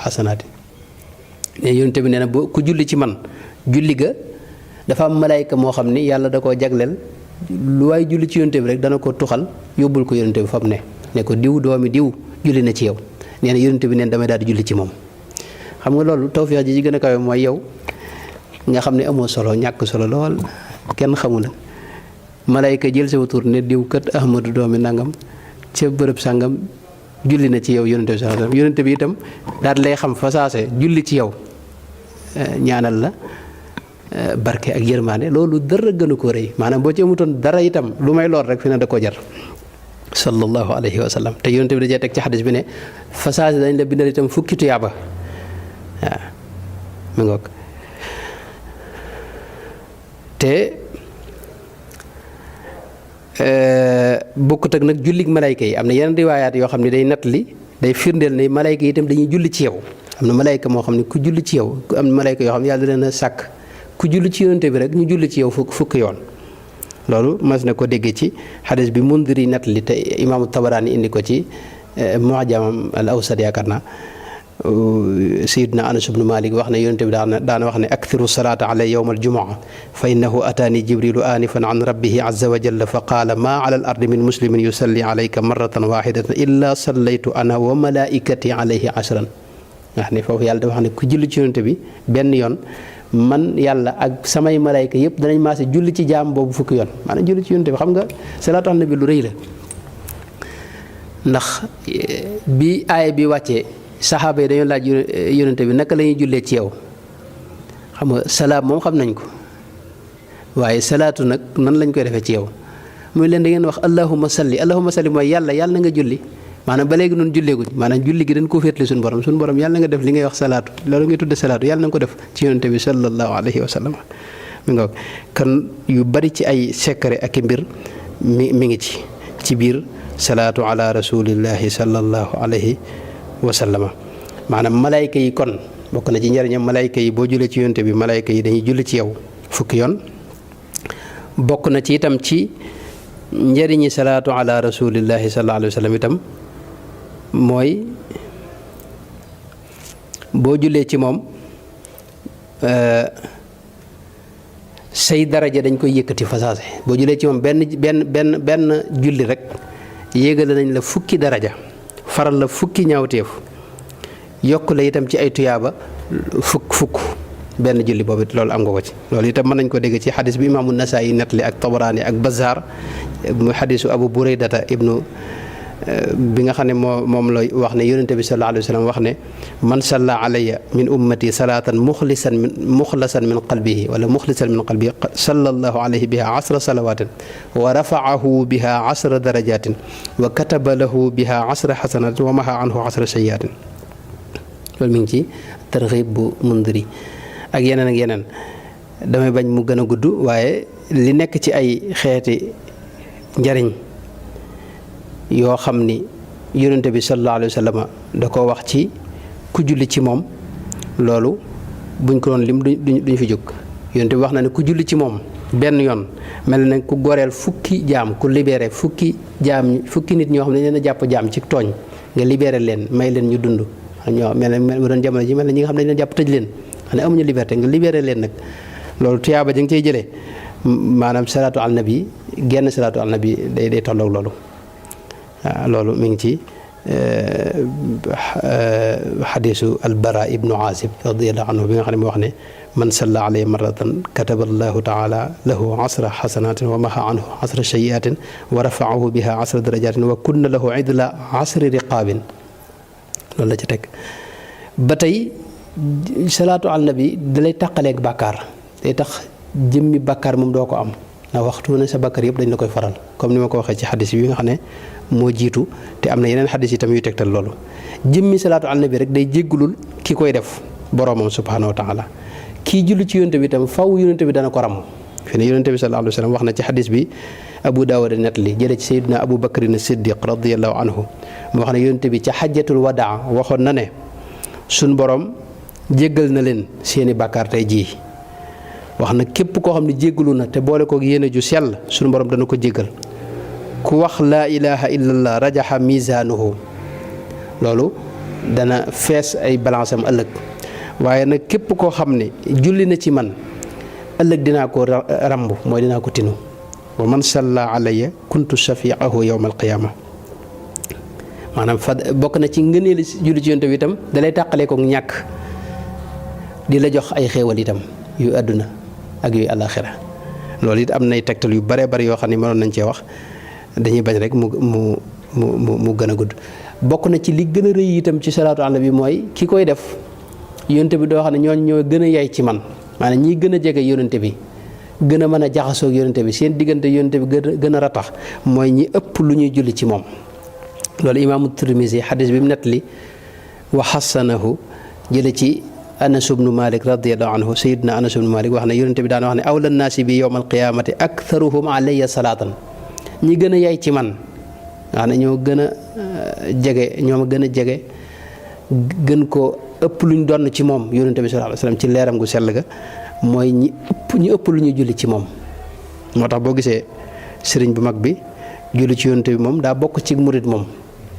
xasanaatin ne yonente bi nee na ku julli ci man julli ga dafa am malayka moo xam ni yàlla da koo jagleel lu waay julli ci yonente bi rek dana ko tuxal yóbbul ko yonente bi fam ne ko diw doomi diw julli na ci yow nee na yonente bi neen damay daal di julli ci moom xam nga loolu tawfiix ji ci gën a kawe mooy yow nga xam ne amoo solo ñàkk solo lool kenn xamu la malayka jël sa tur ne diw kat ahmadu doomi nangam ca bërëb sàngam julli na ci yow yonente bi sallallahu alayhi wasallam yonente bi itam daal lay xam fa saase julli ci yow ñaanal la barke ak yërmaande loolu dara gënu ko rëy maanaam boo ci amutoon dara itam lu may lool rek fi ne da koo jar sallallahu alayhi wa sallam te yonente bi dajee teg ci xadis bi ne fa saase dañ la bindal itam fukki tuyaaba waaw mu ngoog te bokkut ak nag jullig malayka yi am na yeneen riwaayaat yoo xam ne day nattali day firndeel ne malayka yi itam dañuy julli ci yow am na malayka moo xam ne ku julli ci yow am na malayka yoo xam ne yàlla leen a sàkk ku julli ci yonente bi rek ñu julli ci yow fukk yoon loolu mas na ko déggee ci xadis bi mundiri nattali te imaamu tabaraani indi ko ci mu'jam al awsat yaakaar naa sayidna anas ibnu malik wax ne yonente bi daana wax ne akthiru salaata alay yowm aljumaa fa innahu ataani jibrilu anifan an rabbihi azza wa jalla fa qaala ma ala al ardi min muslimin yusalli alayka marratan waxidatan illa sallaytu ana wa malaikati alayhi ashran nga xam ne foofu yàlla dafa wax ne ku julli ci yonente bi benn yoon man yàlla ak samay malayka yëpp danañ maase julli ci jaam boobu fukki yoon maanaam julli ci yonente bi xam nga salaatu ala nabi lu rëy la ndax bi aaya bi wàccee saxaaba yi dañoo laaj yonente bi naka la ñuy jullee ci yow xam nga salaam moom xam nañ ko waaye salaatu nag nan lañ koy defee ci yow muy leen da ngeen wax allahumma salli mooy yàlla na nga julli maanaam ba léegi noonu julleeguñ maanaam julli gi dañ koo féetli suñu borom yàlla na nga def li ngay wax salaatu loolu ngay tudde salaatu yàlla na nga ko def ci yonente bi sallallahu alayhi wa sallam mi nga kon yu bari ci ay secret ak i mbir mi ngi ci biir salaatu ala rasulillahi sallallahu alayhi wa sallama maanaam malayka yi kon bokk na ci njariñam malayka yi boo jullee ci yonente bi malayka yi dañuy julli ci yow fukki yoon bokk na ci itam ci njariñi salaatu ala rasulillahi sallallahu alayhi wa sallam itam mooy boo jullee ci moom say daraja dañ koy yëkkati fasaase boo jullee ci moom benn julli rek yéegale nañ la fukki daraja faral la fukki ñaawteef yokk la itam ci ay tuyaaba fukk benn julli boobu loolu am nga ko ci loolu itam mën nañ ko dégg ci xadis bi imaamu Nasaa'i nettali ak Tabaraani ak Bazaar muy xadisu Abu Buraydata ibnu bi nga xam ne moom la wax ne yonente bi sallallahu alayhi wa sallam wax ne man salla alayya min ummati salaatan muxlasan min qalbihi wala muxlisan min qalbihi sallallahu alayhi biha asra salawatin wa rafaahu biha asra darajatin wa kataba lahu biha asra xasanatin wa maha anhu asra sayyiatin loolu mi ngi ci tarxiib bu Mundiri ak yeneen damay bañ mu gën a gudd waaye li nekk ci ay xeeti njariñ yoo xam ni yonente bi sallallahu alayhi wa sallam da ko wax ci ku julli ci moom loolu buñ ko doon lim duñ fi jóg. yonente bi wax na ne ku julli ci moom benn yoon mel na ku goreel fukki jaam ku libéré fukki nit ñoo xam ne dañ leen a jàpp jaam ci tooñ nga libéré leen may leen ñu dund ñoo mel ne bu doon jamono ji mel ne ñi nga xam ne dañ leen jàpp tëj leen xam ne amuñu liberté nga libéré leen nag loolu tuyaaba ja nga cey jëlee maanaam salaatu al nabi genn salaatu al nabi day tolloog loolu waaw loolu mi ngi ci xadiisu albara ibnu azib radiallahu anhu bi nga xam ne moo wax ne man salla alayhi marratan kataba allahu taala lahu asra xasanatin wa maha anhu asra sayiatin wa rafaahu biha asra darajatin wa kunna lahu idla asri riqaabin loolu la ci teg ba tey salaatu al nabi dalay tàqaleeg bàkkaar day tax jëmmi bàkkaar moom doo ko am ndax waxtu ne sa bàkkaar yëpp dañ la koy faral comme ni ma ko waxee ci xadis bi nga xam ne moo jiitu te am na yeneen xadis yi tam yu tegtal loolu jëmmi salaatu al nabi rek day jéggulul ki koy def boroomam subhanahu wa taala kii julli ci yonte bi tam faw yonte bi dana ko ram fi ne yonte bi sallallahu alayhi wa sallam wax na ci xadis bi Abu Daawud nettali jëlee ci Seydina Abu Bakrin Siddiq radiyallahu anhu mu wax ne yonte bi ca xajjatul wadaa waxoon na ne suñ borom jéggal na leen seeni bàkkaar tey jii wax na képp koo xam ne jéggalu na te boole ko yéene ju sell suñu borom dana ko jéggal ku wax laa ilaha illallah rajaxa misaanuhu loolu dana fees ay balance am ëllëg waaye nag képp koo xam ne julli na ci man ëllëg dinaa ko ramb mooy dinaa ko tinu wa man salla alayya kuntu shafiahu yawma alqiyama maanaam bokk na ci ngëneeli julli ci yonte bi itam dalay tàqalee ko ñàkk di la jox ay xéewal itam yu àdduna ak yooyu àllaaxira loolu it am nay tegtal yu bare bari yoo xam ne mënoon nañ cee wax dañuy bañ rek mu gën a gudd bokk na ci li gën a rëy itam ci salaatu ala bi mooy ki koy def yonte bi doo xam ne ñooñu ñoo gën a yay ci man maanaam ñi gën a jege yonente bi gën a mën a jaxasoo ak yonente bi seen diggante yonente bi gën a ratax mooy ñi ëpp lu ñuy julli ci moom loolu imaamu Tirmisi xadis bi mu nettali wa xasanahu jële ci Anas ibnu Malik radiyallahu anhu sayyidina Anas ibnu Malik wax ne yonente bi daan wax ne awla naasi bi yawmal qiyaamati aktharuhum alayya salaatan ñi gën a yay ci man wax ne ñoo gën a jege ñoo gën a jege gën ko ëpp luñ doon ci moom yonente bi sallallahu alayhi wasallam ci leeram gu sell ga mooy ñi ëpp lu ñuy julli ci moom moo tax boo gisee sëriñ bu mag bi julli ci yonente bi moom daa bokk ci murit moom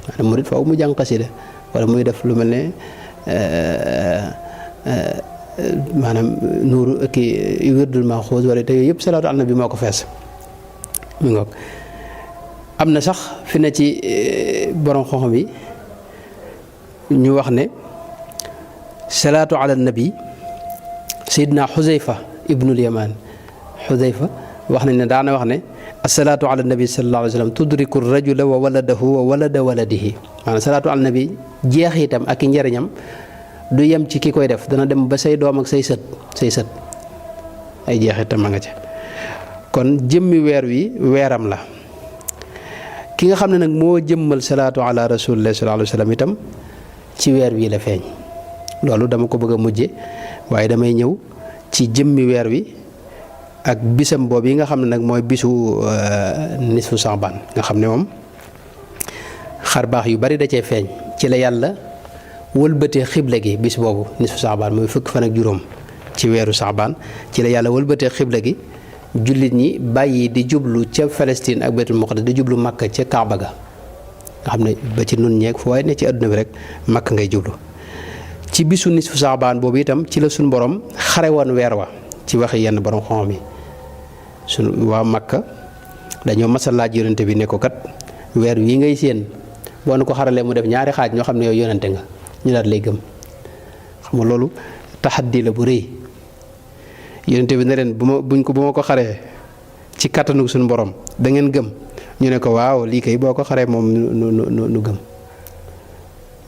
maanaam murit faaw mu jàng xasida wala muy def lu mel ne maanaam nuuru kii wirdul maxuus wala te yooyu yëpp salaatu ala nabi moo ko fees mi ngoog am na sax fi ne ci borom xam-xam yi ñu wax ne salaatu ala nabi Seydina Xuzayfa ibnul Yamaan Xuzayfa wax nañ ne daana wax ne asalaatu ala nabi sallallahu alayhi wa sallam tudriku rajula wa waladahu wa walada waladihi maanaam salaatu ala nabi jeexitam ak i njëriñam du yem ci ki koy def dana dem ba say doom ak say sët ay jeexitam a nga ca kon jëmmi weer wi weeram la ki nga xam ne nag moo jëmmal salaatu ala rasulillah sallallahu alayhi wa sallam itam ci weer wi la feeñ loolu dama ko bëgg a mujje waaye damay ñëw ci jëmmi weer wi ak bisam boobu yi nga xam ne nag mooy bisu nisfu Saabaan nga xam ne moom xar baax yu bari da cee feeñ ci la yàlla wëlbatee xibla gi bis boobu nisfu Saabaan mooy fukki fan ak juróom ci weeru Saabaan ci la yàlla wëlbatee xibla gi jullit ñi bàyyi di jublu ca Palestine ak Baytul Muqaddas di jublu Makka ca Kaaba ga nga xam ne ba ci nun ñeeg fu waaye ne ci àdduna bi rek Makka ngay jublu ci bisu nisfu Saabaan boobu itam ci la suñ borom xare woon weer wa ci waxi yenn borom xam yi suñ waa Makka dañoo mas a laaj yonente bi ne ko kat weer wi ngay séen boo na ko xaralee mu def ñaari xaaj ñoo xam ne yow yonente nga ñu daal lay gëm xam nga loolu taxaddi la bu rëy yonente bi ne leen bu ma ko xaree ci kattanu suñu borom da ngeen gëm ñu ne ko waaw lii kay boo ko xaree moom nu gëm.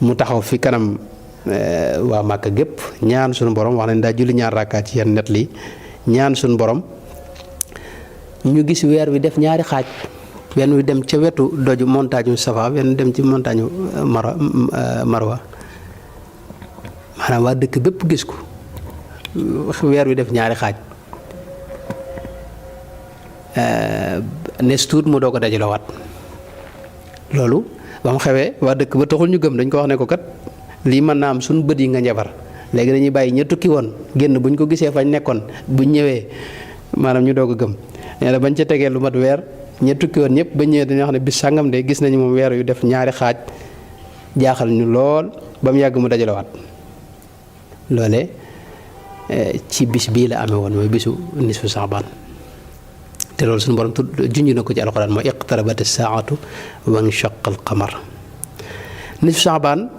mu taxaw fi kanam waa Màkka gépp ñaan suñu borom wax nañ daa julli ñaar rakkaat ci yenn net li ñaan suñu borom ñu gis weer wi def ñaari xaaj benn wi dem ca wetu doju montagne Safa benn dem ci montagne Marwa maanaam waa dëkk bépp gis ko weer wi def ñaari xaaj nes tuut mu doo ko dajalewaat loolu ba mu xewee waa dëkk ba taxul ñu gëm dañ ko wax ne ko kat lii mën naa am suñu bët yi nga njabar léegi dañuy bàyyi ña tukki woon génn buñ ko gisee fañ nekkoon buñ ñëwee maanaam ñu doog a gëm nee na bañ ca tegee lu mat weer ña tukki woon ñëpp bañ ñëwee dañuy wax ne bis sàngam de gis nañu moom weer yu def ñaari xaaj jaaxal ñu lool ba mu yàgg mu dajalewaat loole ci bis bii la amee woon mooy bisu nisfu Saabaan te loolu suñu borom junj na ko ci alxuraan mooy iqtarabat as-saa'atu wa inshaqa al-qamar. nisfu Saabaan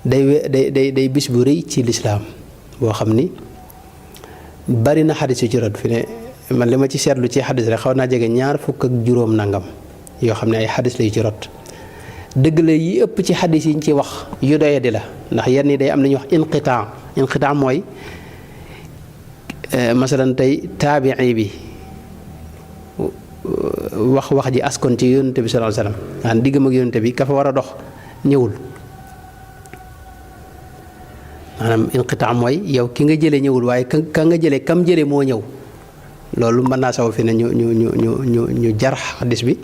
day bis bu rëy ci lislaam boo xam ni bari na xadis yu ci rot fi ne man li ma ci seetlu ci xadis rek xaw naa jege 20 nangam yoo xam ne ay xadis la yu ci rot dëgg la yi ëpp ci xadis yi ñu ci wax yu doye di la ndax yenn yi day am lu ñuy wax inqitaa mooy masalan tey taabii bi wax ji askon ci yonente bi sallallahu alayhi wasallam daan diggam ak yonente bi ka fa war a dox ñëwul maanaam inqitaa mooy yow ki nga jëlee ñëwul waaye ka nga jëlee kam jëlee moo ñëw loolu mën naa saw fi ne ñu jar xadis bi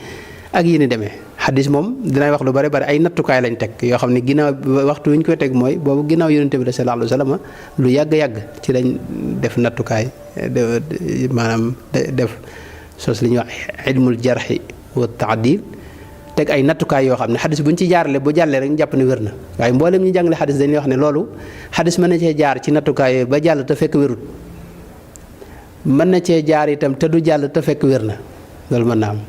ak yi ni demee xadis moom dinay wax lu bari ay nattukaay lañ teg yoo xam ne ginnaaw waxtu wi ñu koy teg mooy boobu ginnaaw yonente bi sallallahu alayhi wasallam lu yàgg ci lañ def nattukaay maanaam def sos li ñuy wax ilmul jarxi wa taadil teg ay nattukaay yoo xam ne xadis bu ñu ci jaarale bu jàllee rek ñu jàpp ne wér na waaye mboolem ñu jàngale xadis dañuy wax ne loolu xadis mën na cee jaar ci nattukaay yooyu ba jàll te fekk wérut mën na cee jaar itam te du jàll te fekk wér na loolu mën na am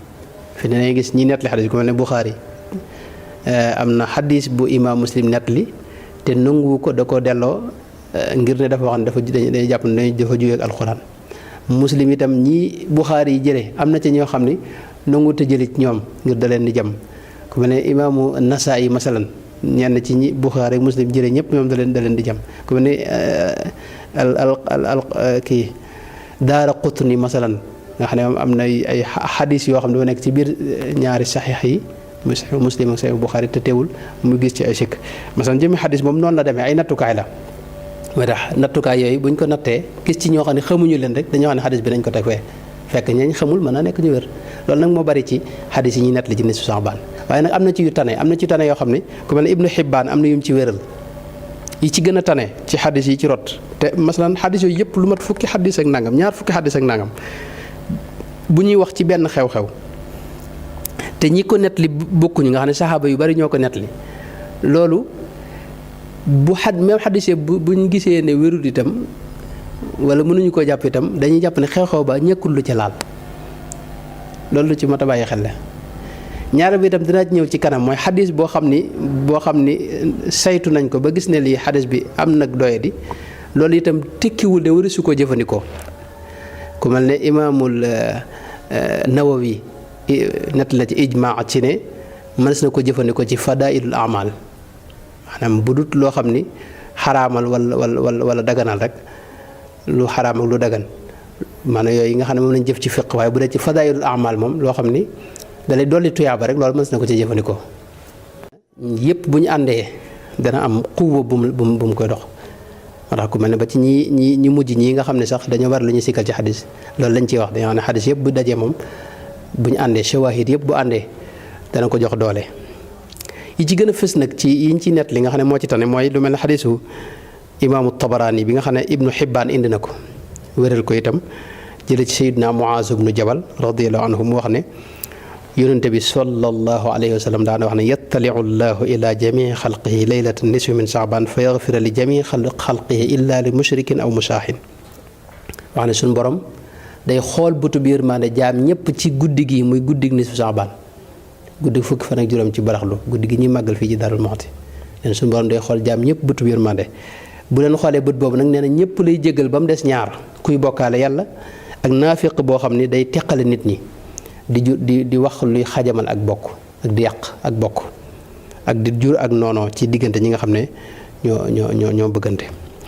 fi ne ngay gis ñi nettali xadis ku mel ne Buxaari am na xadis bu imaam Muslim nettali te nangu ko da ko delloo ngir ne dafa wax ne dañuy jàpp ne dafa juwee ak alxuraan Muslim itam ñi Buxaari yi jëlee am na ci ñoo xam ne nangu te jëli ci ñoom ngir da leen di jam ku mel ne imaamu Nasaa'i masalan ñenn ci ñi Buxaari Muslim jëlee ñëpp ñoom da leen di jam ku mel ne kii Daaraqutni masalan nga xam ne moom am na ay xadis yoo xam ne dafa nekk ci biir ñaari saxiix yi muy saxiix Muslim ak saxiix Buxaari te teewul mu gis ci ay sikk masalan jëmi xadis moom noonu la demee ay nattukaay la moo tax nattukaay yooyu buñ ko nattee gis ci ñoo xam ne xamuñu leen rek dañoo xam ne xadis bi dañ ko teg fee fekk ñañ xamul mën naa nekk ñu wér loolu nag moo bari ci xadis yi ñuy nettali ci nisfu Saabaan waaye nag am na ci yu tane yoo xam ne ku mel ne Ibnu Hibbaan am na yum ci wéral yi ci gën a tane ci xadis yi ci rot te masalan xadis yooyu yëpp lu mat fukki xadis ak nangam ñaar fukki xadis ak nangam bu ñuy wax ci benn xew-xew te ñi ko nettali bokkuñu nga xam ne saxaaba yu bari ñoo ko nettali loolu même xadis buñ gisee ne wérul itam wala mënuñu koo jàpp itam dañuy jàpp ne xew-xew ba ñekkul lu ca laal loolu lu ci mat a bàyyi xel la ñaar bi itam dinaa ci ñëw ci kanam mooy xadis boo xam ni saytu nañ ko ba gis ne lii xadis bi am nag doyadi loolu itam tekkiwul de wari su ko jëfandikoo ku mel ne imaamul Nawawi nett la ci ijmaa ci ne mënees na ko jëfandikoo ci fadailul amal maanaam bu dut loo xam ni xaraamal wala daganal rek lu xaraam ak lu dagan maanaam yooyu nga xam ne moom lañ jëf ci fiq waaye bu dee ci fadailul amal moom loo xam ni dalay dolli tuyaaba rek loolu mënees na ko ci jëfandikoo yëpp bu ñu àndee dana am xuuba bu mu koy dox moo tax ku mel ne ba ci ñi mujj ñii nga xam ne sax dañoo war lu ñuy sikkal ci xadis loolu lañ ciy wax dañoo xam ne xadis yëpp bu dajee moom bu ñu àndee shawahid yëpp bu àndee dana ko jox doole yi ci gën a fës nag ci yiñ ci nett li nga xam ne moo ci tane mooy lu mel ne xadisu imaamu Tabaraani bi nga xam ne Ibnu Hibbaan indi na ko wéral ko itam jële ci Sayyidina Muaaz ibnu Jabal radiyallahu anhu mu wax ne yonente bi sallallahu alayhi wa sallam daana wax ne yattaliu llahu ila jamii xalqihi laylata nisfi min Saabaan fa yaxfira li jamii xalqihi illa li mushrikin aw musaahin wax ne suñu borom day xool bëtu biir maanaam jaam ñëpp ci guddi gi muy guddi nisfu Saabaan guddi fukki fan ak juróom ci baraxlu guddi gi ñuy màggal fii ci Daarul Muxti leen suñu borom day xool jaam ñëpp bëtu biir maanaam bu leen xoolee bët boobu nag nee na ñëpp lay jégal ba mu des ñaar kuy bokkaale yàlla ak naafiq boo xam ni day teqale nit ñi di wax luy xajamal ak bokk ak di yàq ak bokk ak di jur ak noonoo ci diggante ñi nga xam ne ñoo bëggante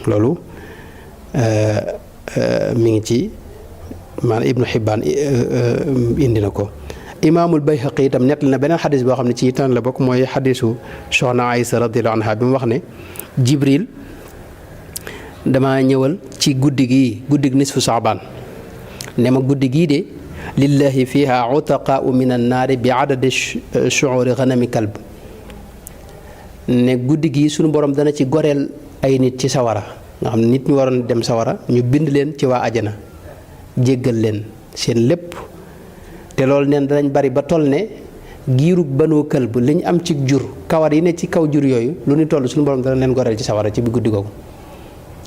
loolu mi ngi ci maanaam Ibnu Hibbaan indi na ko. Imaamul Bayhaqi itam nettali na beneen xadis boo xam ne ci tan la bokk mooy xadisu soxna Aysa radiyallahu anha bi mu wax ne Jibril dama ñëwal ci guddi nisfu Saabaan ne ma guddi gii de lillahi fiha utaqaau min annaari bi adadi shuuri ganami kalb ne guddi gii suñu borom dana ci goreel ay nit ci sawara nga xam ne nit ñu waroon dem sawara ñu bind leen ci waa ajana jéggal leen seen lépp te loolu neen danañ bari ba toll ne giirug banoo kalb li ñu am ci jur kawar yi ne ci kaw jur yooyu lu ñu toll suñu borom dana leen goreel ci sawara ci bi guddi googu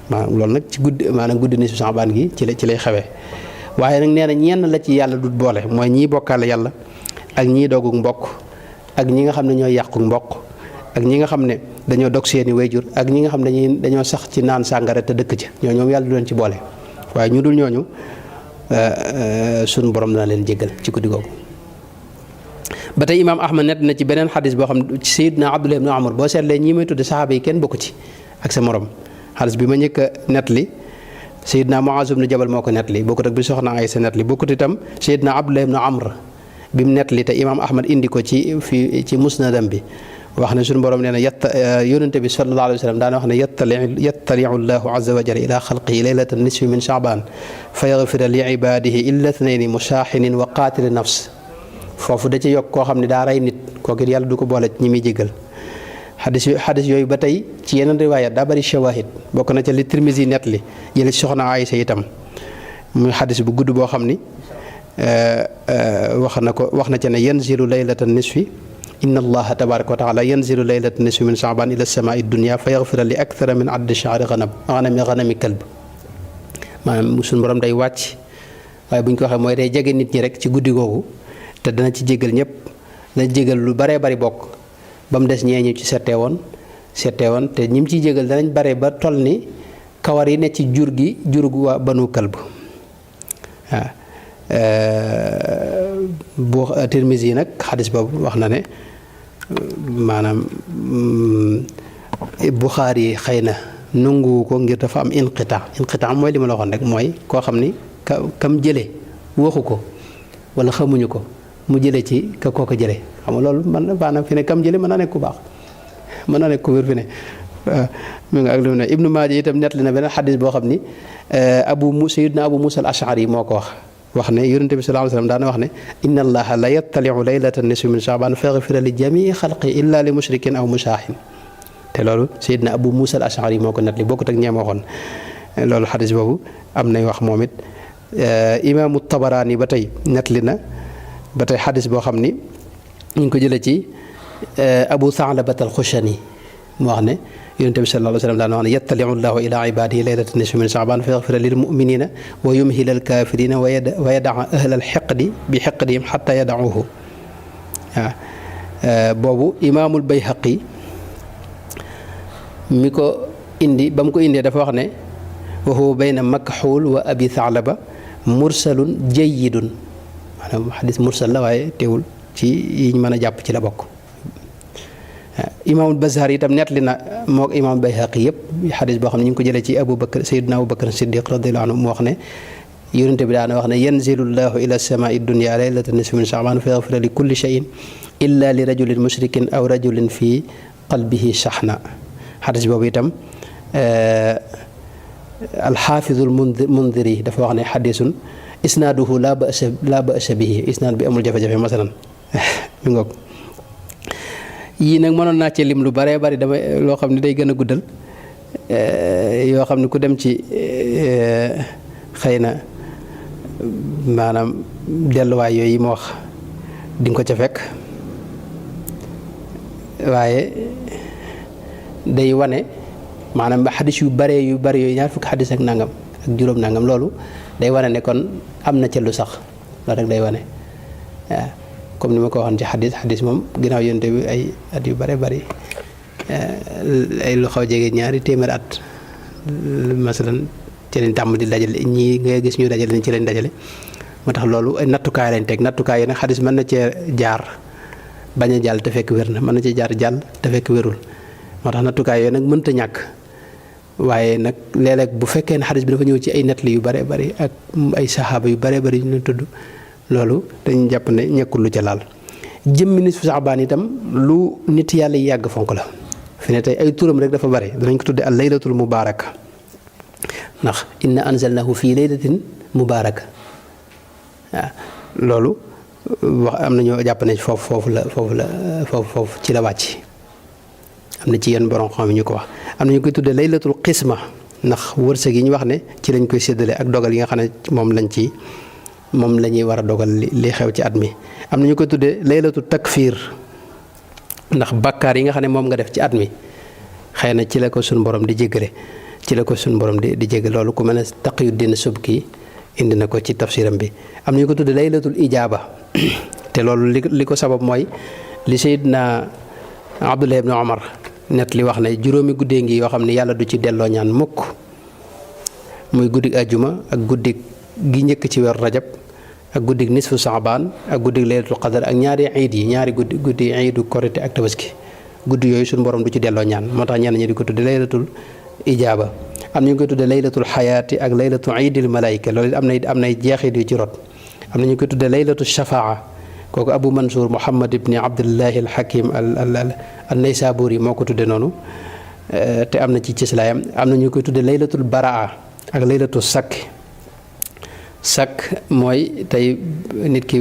maanaam loolu nag ci guddi nisfu Saabaan gi ci lay xewee waaye nag nee na ñenn la ci yàlla dut boole mooy ñii bokkaale yàlla ak ñii dogu mbokk ak ñi nga xam ne ñooy yàqu mbokk ak ñi nga xam ne dañoo dog seeni wayjur ak ñi nga xam ne dañoo sax ci naan sàngara te dëkk ca ñoom yàlla du leen ci boole waaye ñu dul ñooñu sunu borom dana leen jéggal ci guddi googu. ba tey imaam Ahmad nett na ci beneen xadis boo xam ne ci Sayyidina Abdullah ibn Umar boo seetlee ñii may tudde saxaaba yi kenn bokku ci ak sa morom xadis bi ma njëkk a nettali Sayyidina Muaz ibn Jabal moo ko nettali bokkut ak bi soxna Aysa nettali bokkut itam Sayyidina Abdullah ibn Amr bi mu nettali te imaam Ahmad indi ko ci musnadam bi wax ne suñu borom nee na yonente bi sallallahu alayhi wa sallam daana wax ne yattaliu llahu azza wa jalla ila xalqihi laylata nisfi min Shaaban fa yaxfira li ibadihi illa thnayni mushaaxinin wa qaatili nafs foofu da ci yokk koo xam ne daa rey nit kooku yàlla du ko boole ñi muy jéggal xadis yooyu ba tey ci yeneen riwaayat daa bari shawahid bokk na ca li Tirmisi nettali jële ci soxna Aysa itam muy xadis bu gudd boo xam ni wax na ca ne yanzilu laylata nisfi inna allaha tabaraka wa taala yanzilu laylata nisfi min Shaaban ila samaai dunia fa yaxfira li akthara min addi shahri ganami kalb maanaam suñu borom day wàcc waaye bu ñu ko waxee mooy day jege nit ñi rek ci guddi googu te dana ci jégal ñëpp dana jégal lu baree bari bokk ba mu des ñee ñu ci settee woon te ñi mu ciy jégal danañ bare ba toll ni kawar yi ne ci jur gu waa banu kalb waaw bu Tirmisi nag xadis boobu wax na ne maanaam Buxaari yi xëy na nanguwu ko ngir dafa am inqitaa mooy li ma la waxoon rek mooy koo xam ni kam jële waxu ko wala xamuñu ko mu jële ci ka koo ko jële xam nga loolu man maanaam fi ne kam jële mën naa nekk ku baax mën naa nekk ku wér fi ne mi nga ak lu ne Ibnu Maaja itam nettali na beneen xadis boo xam ni Sayyidina Abu Musa al-Ash'ari moo ko wax ne yonente bi sallallahu alayhi wa sallam daana wax ne inna allaha la yattaliu laylata nisfi min Shaaban fa yaxfira li jamii xalqi illa li mushrikin aw mushaahin te loolu Sayyidina Abu Musa al-Ash'ari moo ko nettali bokkut ak ñeem waxoon loolu xadis boobu am nay wax moom it imaamu Tabaraani ba tey nettali na ba tey xadis boo xam ni ñu ngi ko jëlee ci Abu Tha'labata al-Xushani mu wax ne yonente bi sallallahu alayhi wa sallam daan wax ne yattaliu llahu ila ibadihi laylata nisfi min Shaaban fa yaxfira lil muminina wa yumhila al kafirina wa yadaa ahla al xiqdi bi xiqdihim xata yadauhu waaw boobu imaamul Bayhaqi mi ko indi ba mu ko indee dafa wax ne wa huwa bayna Makxuul wa Abi Tha'laba mursalun jayyidun maanaam xadis mursal la waaye teewul ci yi ñu mën a jàpp ci la bokk. imaamul Bazzaar itam nettali na moog imaamul Bayhaqi yëpp xadis boo xam ne ñu ngi ko jëlee ci Sayyidina Abu Bakr Siddiq radiyallahu anhu mu wax ne yonente bi daana wax ne yanzilu llahu ila samaai dunia laylata nisfi min Shaaban fa yaxfira li kulli cheyin illa li rajulin mushrikin aw rajulin fi qalbihi shahna xadis boobu itam alxaafidul Mundiri dafa wax ne xadisun isnaaduhu laa ba'sa bihi isnaad bi amul jafe-jafe masalan mi ngoog yii nag mënoon naa ci lim lu baree bari dama loo xam ne day gën a guddal yoo xam ne ku dem ci xëy na maanaam delluwaay yooyu yi ma wax di nga ko ca fekk waaye day wane maanaam ba xadis yu bari yooyu ñaar fukki xadis ak nangam ak juróom nangam loolu day wane ne kon am na ca lu sax loolu rek day wane waaw comme ni ma ko waxoon ci xadis moom ginnaaw yonte bi ay at yu bare bari ay lu xaw jege ñaari téeméer at masalan ci lañ tàmm di dajale ñii ngay gis ñu dajale ni ci lañ dajale moo tax loolu ay nattukaay lañ teg nattukaay yi nag xadis mën na cee jaar bañ a jàll te fekk wér na mën na cee jaar jàll te fekk wérul moo tax nattukaay yooyu nag mënta ñàkk waaye nag léeg-léeg bu fekkee ne xadis bi dafa ñëw ci ay nettali yu bare bari ak ay saxaaba yu bare bari ñu leen tudd loolu dañu jàpp ne ñekkul lu ca laal jëmmi nisfu Saabaan itam lu nit yàlla yi yàgg fonk la fi ne tey ay turam rek dafa bari danañ ko tudde al laylatul mubaaraka ndax inna anzalnahu fii laylatin mubaaraka waaw loolu wax am na ñoo jàpp ne foofu ci la wàcc am na ci yenn borom xam ñu ko wax am na ñu koy tuddee laylatul qisma ndax wërsëg yi ñu wax ne ci lañ koy séddale ak dogal yi nga xam ne moom la ñuy war a dogal li xew ci at mi am na ñu koy tuddee laylatul takfiir ndax bàkkaar yi nga xam ne moom nga def ci at mi xëy na ci la ko suñu borom di jéggale ci la ko suñu borom di jéggale loolu ku mel ne Taqiyuddin Subki indi na ko ci tafsiram bi am na ñu ko tuddee laylatul ijaaba te loolu li ko sabab mooy li Seydina Abdullah ibn Omar net li wax ne juróomi guddee ngi yoo xam ne yàlla du ci delloo ñaan mukk muy guddig ajjuma ak guddig gi njëkk ci weeru rajab ak guddig nisfu saabaan ak guddig laylatul qadar ak ñaari iid yi ñaari guddi iidu korite ak tabaski guddi yooyu suñu borom du ci delloo ñaan moo tax ñenn ñi di ko tudde laylatul ijaaba am na ñu koy tudde laylatul xayaati ak laylatul iidil malaayika loolu am nay jeexit yu ci rot am na ñu koy tudde laylatul shafaa kooku Abu Mansour Muhammad ibni Abdullahi al-Hakim an-Naysaburi moo ko tudde noonu te am na ci cislaayam am na ñu koy tudde laylatul baraa ak laylatul sakk mooy tey nit ki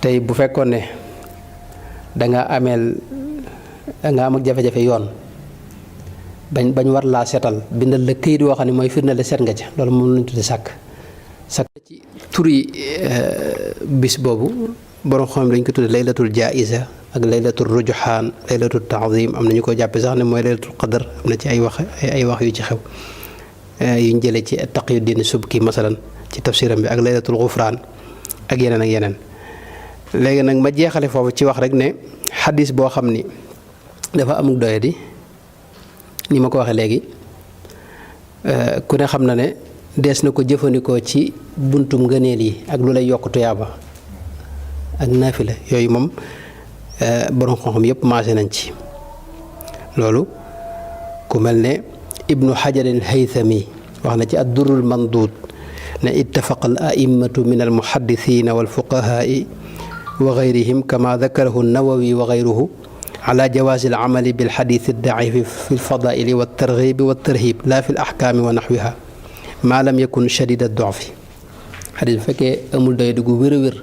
tey bu fekkoon ne danga am ak jafe-jafe yoon bañ war laa setal bindal la këyit woo xam ne mooy firnde la set nga ca loolu moom lañ tudde sakk ci turi bis boobu borom xam dañ ko tudde laylatul jaiza ak laylatul rujuxaan laylatul taazim am na ñu ko jàppe sax ne mooy laylatul qadar am na ci ay wax yu ci xew yuñ jëlee ci Taqiyuddin Subki masalan ci tafsiram bi ak laylatul gufraan ak yeneen léegi nag ma jeexale foofu ci wax rek ne xadis boo xam ni dafa amul doyadi ni ma ko waxee léegi ku ne xam na ne dees na ko jëfandikoo ci buntum ngëneel yi ak lu lay yokk tuyaaba ak naafila yooyu moom borom xam-xam yëpp maase nañ ci loolu ku mel ne ibnu xajar al haythami wax na ci ad-durrul mandud ne ittafaqa al a'immatu min al muhaddithina wal fuqahaai wa gayrihim kama dakarahu an-nawawi wa gayruhu ala jawaazi al amali bil xadiis ad-da'iif fi al fadaa'ili wa at-targhiib wa at-tarhiib laa fi al ahkaam wa naxwiha maa lam yakun shadiid ad-du'f xadis bu fekkee amul doy dugg wér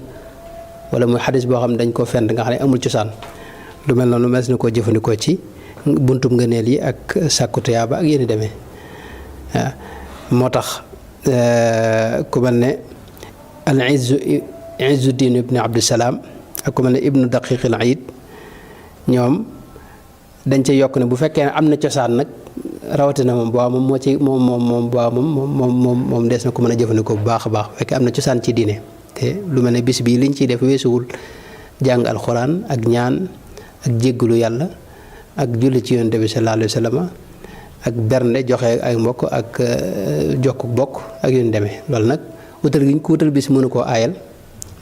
wala muy xadis boo xam ne dañ koo fent nga xam ne amul cosaan lu mel noonu mees na koo jëfandikoo ci buntum ngëneel yi ak sàkku tuyaaba ak yéen demee waaw moo tax ku mel ne al Izzuddin ibn Abdusalaam ak ku mel ne ibnu Daqiq al Iid ñoom dañ ca yokk ne bu fekkee ne am na cosaan nag rawatina moom boo moom des na ko mën a jëfandikoo bu baax a baax bu fekkee am na cosaan ci diine te lu mel ne bis bii liñ ciy def weesuwul jàng alxuraan ak ñaan ak jéggalu yàlla ak julli ci yonent bi sallallahu alayhi wa sallam ak bernde joxe ay mbokk ak jokk bokk ak yu ñu demee loolu nag wutal gi ñu ko wutal bis mënu koo aayal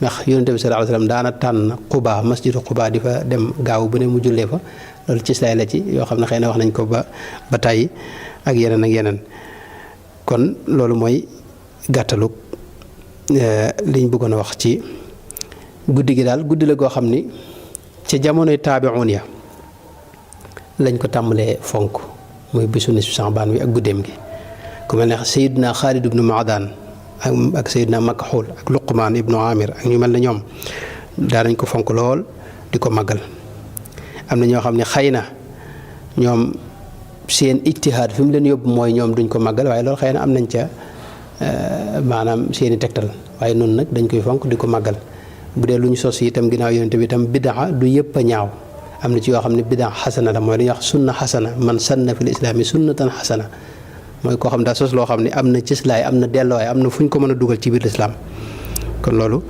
ndax yonent bi sallallahu alayhi wa sallam daana tànn Quba masjidu Quba di fa dem gaaw bu ne mu jullee fa loolu ci lay la ci yoo xam ne xëy na wax nañ ko ba tàyyi ak yeneen kon loolu mooy gàttalug liñ bëggoon a wax ci guddi gi daal guddi la goo xam ni ca jamonoy taabi'un ya lañ ko tàmbalee fonk muy bisu nisfu Saabaan wi ak guddeem gi ku mel ne Seydina Xaalid ibnu Maadaan ak Seydina Makxuul ak Luqmaan ibnu Amir ak ñu mel ne ñoom daanañ ko fonk lool di ko màggal am na ñoo xam ne xëy na ñoom seen ijtihaad fi mu leen yóbbu mooy ñoom duñ ko màggal waaye loolu xëy na am nañ ca maanaam seeni tegtal waaye noonu nag dañ koy fonk di ko màggal bu dee lu ñu sos itam ginnaaw yonent bi itam bidaa du yëpp a ñaaw am na ci yoo xam ne bidaa xasana la mooy li ñuy wax sunna xasana man sanna fil islaami sunnatan xasana mooy koo xam daa sos loo xam ne am na cislaay am na delluwaay am na fu ñu ko mën a dugal ci biir lislaam kon loolu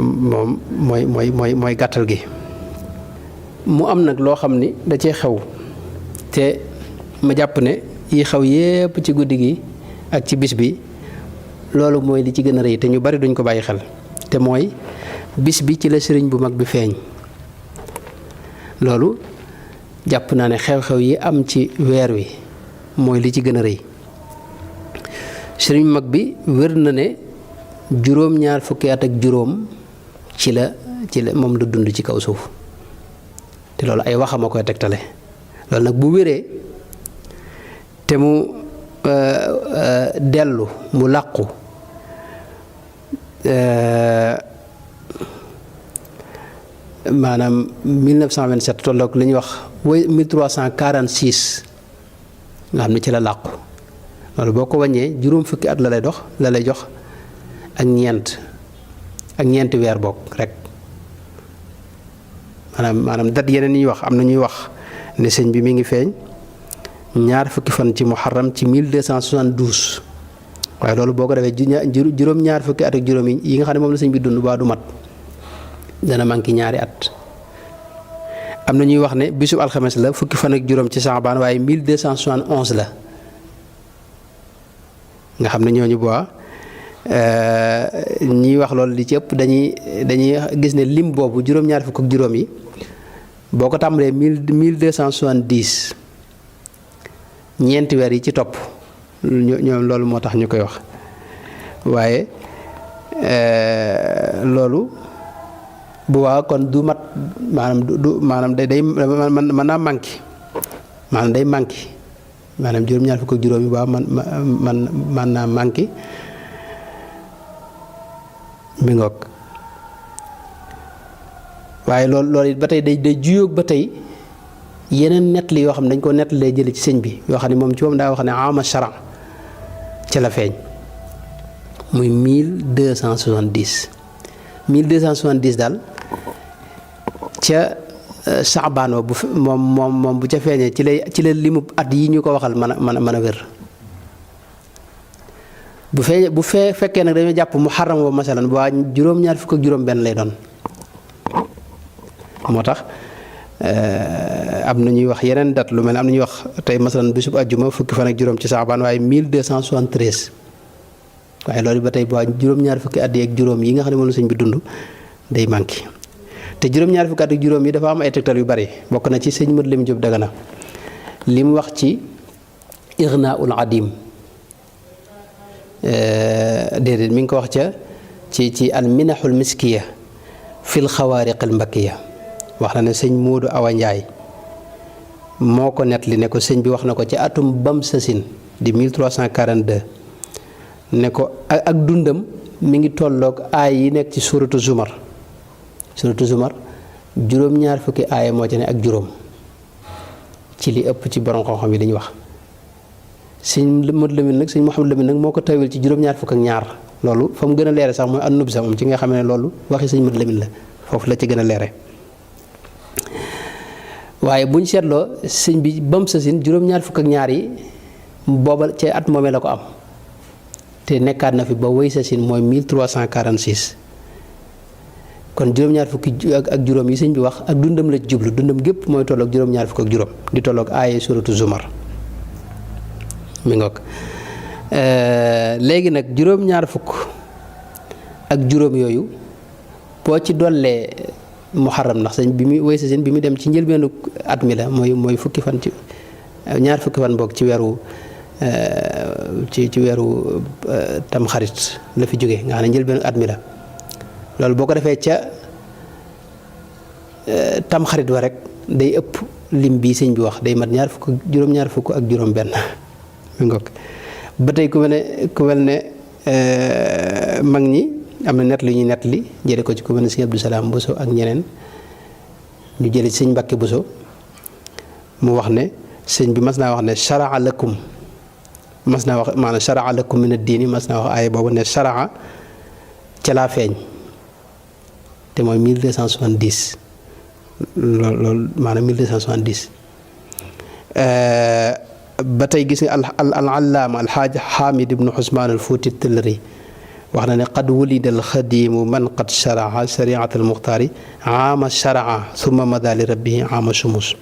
moom mooy gàttal gi. mu am nag loo xam ni da cee xew te ma jàpp ne yi xew yépp ci guddi gi ak ci bis bi loolu mooy li ci gën a rëy te ñu bari duñ ko bàyyi xel te mooy bis bi ci la sëriñ bu mag bi feeñ. loolu jàpp naa ne xew-xew yi am ci weer wi mooy li ci gën a rëy sëriñ bu mag bi wér na ne juróom-ñaar fukki at ak juróom ci la moom la dund ci kaw suuf te loolu ay waxam a koy tegtale. loolu nag bu wéree te mu dellu mu làqu maanaam 1927 tolloog li ñuy wax 1346 nga xam ne ci la làqu loolu boo ko wàññee juróom fukki at la lay jox ak ñeenti weer bokk rek maanaam dat yeneen yi ñuy wax am na ñuy wax ne sëñ bi mi ngi feeñ ñaar fukki fan ci muharram ci 1272 waaye loolu boo ko defee juróom ñaar fukki at ak juróom yi nga xam ne moom la sëñ bi dund baa du mat dana manqué ñaari at. am na ñuy wax ne bisub alxames la fukki fan ak juróom ci saabaan waaye 1271 la nga xam ne ñooñu boo ñiy wax loolu li ci ëpp dañuy gis ne lim boobu juróom-ñaar fukk ak juróom yi boo ko tàmbalee 1270 ñeenti weer yi ci topp ñoom loolu moo tax ñu koy wax waaye loolu bu waa kon du mat maanaam day mën naa manqué maanaam day manqué maanaam juróom-ñaar fukk ak juróom yi man naa manqué mi ngoog waaye loolu it ba tey day juyoog ba tey yeneen nettali yoo xam ne dañ ko nettalee jële ci sëñ bi yoo xam ne moom ci moom daa wax ne ama charan ca la feeñ muy 1270 daal ca saabaan wa moom bu ca feeñee ci la limu at yi ñu ko waxal mën a wér bu fekkee nag dañoo jàpp muharram wa masalan bu waa juróom-ñaar fukk ak juróom benn lay doon moo tax am na ñuy wax yeneen date lu mel ne am na ñuy wax tey masalan bisub àjjuma fukki fan ak juróom ci saabaan waaye 1273 waaye loolu ba tey bu waa juróom-ñaar fukki at yi ak juróom yi nga xam ne moom la sëñ bi dund day manqué te juróom-ñaar fukki at ak juróom yi dafa am ay tegtal yu bari bokk na ci sëñ Modou Lamine Diop Dagana li mu wax ci Ignaul Adim déedéet mi ngi ko wax ca ci al minahul miskiya fil xawaariq al mbakkiya wax na ne sëñ Moodu Awa Njaay moo ko nettali ne ko sëñ bi wax na ko ci atum bam sasin di 1342 ne ko ak dundam mi ngi tolloog aay yi nekk ci suratu Zumar juróom-ñaar fukki aaya moo ci ne ak juróom ci li ëpp ci borom xam-xam yi dañuy wax sëñ Modou Lamine nag sëñ Mouhamadou Lamine nag moo ko tawil ci juróom-ñaar fukk ak ñaar loolu fa mu gën a leere sax mooy annub sax moom ci nga xam ne loolu waxi sëñ Modou Lamine la foofu la ci gën a leere waaye buñ seetloo sëñ bi bam sasin juróom-ñaar fukk ak ñaar yi booba ci at moomee la ko am te nekkaat na fi ba wéy sasin mooy 1346 kon juróom-ñaar fukki ak juróom yi sëñ bi wax ak dundam la ci jublu dundam gépp mooy tolloog juróom-ñaar fukk ak juróom di tolloog aaye suratu Zumar mi ngoog léegi nag juróom-ñaar fukk ak juróom yooyu boo ci dollee muharram ndax sëñ bi muy wéy sasin bi mu dem ci njëlbeenu at mi la mooy fukki fan ci ñaar fukki fan boog ci weeru ci weeru tamxarit la fi jógee nga xam ne njëlbeenu at mi la loolu boo ko defee ca tamxarit wa rek day ëpp lim bii sëñ bi wax day mat juróom-ñaar fukk ak juróom benn mi ngoog ba tey ku mel ne mag ñi am na nett li ñuy nett li jële ko ci ku mel ne sëñ Abdou Salaam Bousso ak ñeneen ñu jële ci sëñ Mbàkke Bousso mu wax ne sëñ bi mas naa wax ne sharaa lakum mas naa wax maanaam sharaa lakum min ad-diini mas naa wax aaya boobu ne sharaa ca laa feeñ te mooy 1270 loolu maanaam 1270 ba tey gis nga al allaama alxaaj Xaamid ibnu Usmaan al Fuuti Tillari wax na ne qad wulida al xadiimu man qad sharaa shariat al muxtaari aama sharaa summa mada li rabbihi aama sumus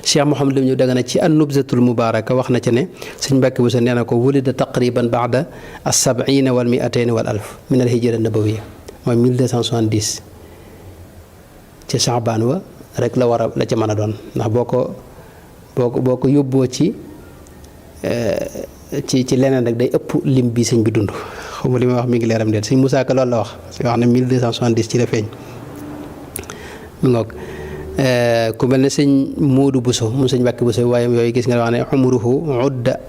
Cheikh Mouhamed Lam ñu Dagana ci an-Nubzatul Mubaraka wax na ca ne sëñ Mbàkke Buso nee na ko wulida taqriban ba'da as-sab'iina wal mi'atayni wal alf min al-hijra an-nabawiyya mooy 1270 ci Saabaan wa rek la war a la ca mën a doon ndax boo ko yóbboo ci leneen rek day ëpp lim bi sëñ bi dund xaw ma li may wax mi ngi leeram déet sëñ Musaa Ka loolu la wax wax ne 1270 ci la feeñ mi ngoog ku mel ne sëñ Moodu Buso mu sëñ Mbàkke Buso waaye yooyu gis nga wax ne umruhu udda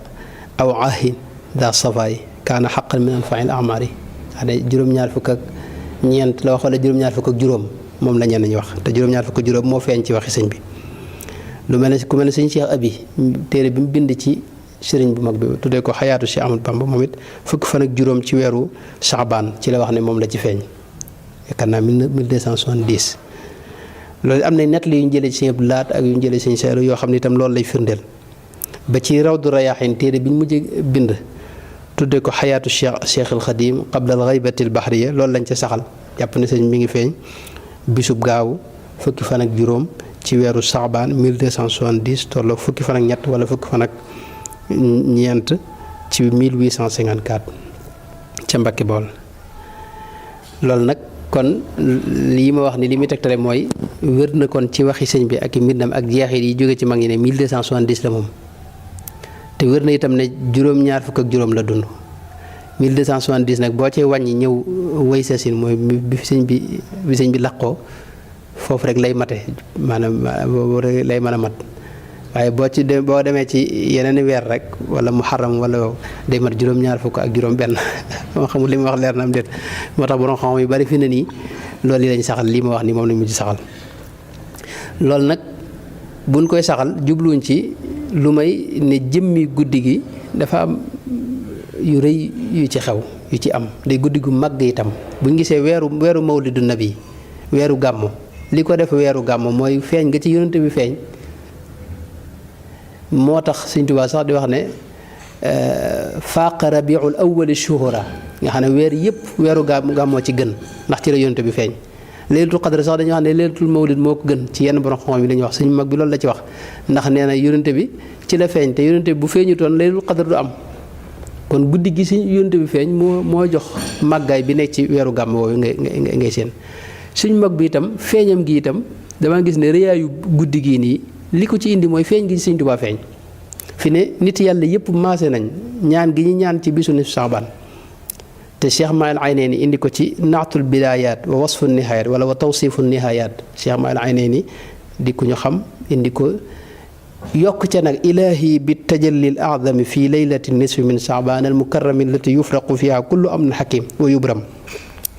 aw ahin daa safaay kaana xaqan min anfail amari wax ne juróom-ñaar fukk ak ñeent la wax wala juróom-ñaar fukk ak juróom moom la ñenn ñi wax te juróom-ñaar fukk ak juróom moo feeñ ci waxi sëñ bi lu mel ne ku mel ne sëñ Cheikh Abi téere bi mu bind ci sëriñ bu mag bi tuddee ko xayaatu Cheikh Ahmadou Bamba moom it fukki fan ak juróom ci weeru Saabaan ci la wax ne moom la ci feeñ yaakaar naa 1270 loolu am na nett li yu ñu jëlee ci sëñ Abdou Lahat ak yu ñu jëlee ci sëñ Seeru yoo xam ne itam loolu lay firndeel ba ci Rawdu Rayaahin téere bi ñu mujj bind tuddee ko xayaatu Cheikh al Xadim qabla al ghaybati al bahriya loolu lañ ca saxal jàpp ne sëñ mi ngi feeñ bisub gaawu fukki fan ak juróom ci weeru Saabaan 1270 tolloo fukki fan ak ñett wala fukki fan ak ñeent ci 1854 ca Mbàkke Bawol loolu nag kon lii ma wax ni li muy tegtale mooy wér na kon ci waxi sëñ bi ak i mbindam ak jeexit yi jóge ci mag ñi ne 1270 la moom te wér na itam ne juróom-ñaar fukk ak juróom la dund 1270 nag boo cee wàññi ñëw way sasin mooy bi sëñ bi laqoo foofu rek lay mate maanaam boobu rek lay mën a mat waaye boo demee ci yeneen i weer rek wala muharram wala day mat juróom-ñaar fukk ak juróom benn moo xamul li ma wax leer na am déet moo tax borom xam yu bari fi ne nii loolu yi lañ saxal lii ma wax nii moom lañ mujj saxal loolu nag buñ koy saxal jubluwuñ ci lu may ne jëmmi guddi gi dafa am yu rëy yu ci xew yu ci am day guddi gu màgg itam buñ gisee weeru mawlidu nabi weeru gàmmu li ko def weeru gàmmu mooy feeñ nga ci yonent bi feeñ moo tax Sëñ Tuubaa sax di wax ne faaqa rabiul awwali shuhura nga xam ne weer yëpp weeru gàmmoo ci gën ndax ci la yonent bi feeñ laylatul qadr sax dañuy wax ne laylatul mawlid moo ko gën ci yenn borom xam yi dañuy wax suñu mag bi loolu la ci wax ndax nee na yonent bi ci la feeñ te yonent bi bu feeñutoon laylatul qadr du am kon guddi gi si yonent bi feeñ moo jox màggaay bi nekk ci weeru gàmm woowu ngay seen suñ mag bi itam feeñam gi itam dama gis ne rëyaayu guddi gii nii li ko ci indi mooy feeñ gi Sëñ Tuubaa feeñ fi ne nit yàlla yëpp maase nañ ñaan gi ñu ñaan ci bisu nisfu Saabaan te Cheikh Maal Aynayni indi ko ci naatul bidaayaat wa wasfu nihaayat wala wa tawsifu nihaayat Cheikh Maal Aynayni di ku ñu xam indi ko yokk ca nag ilaahi bi tajalli al a'zami fi laylati nisfi min Saabaan al mukarrami allati yufraqu fiha kullu amrin hakim wa yubram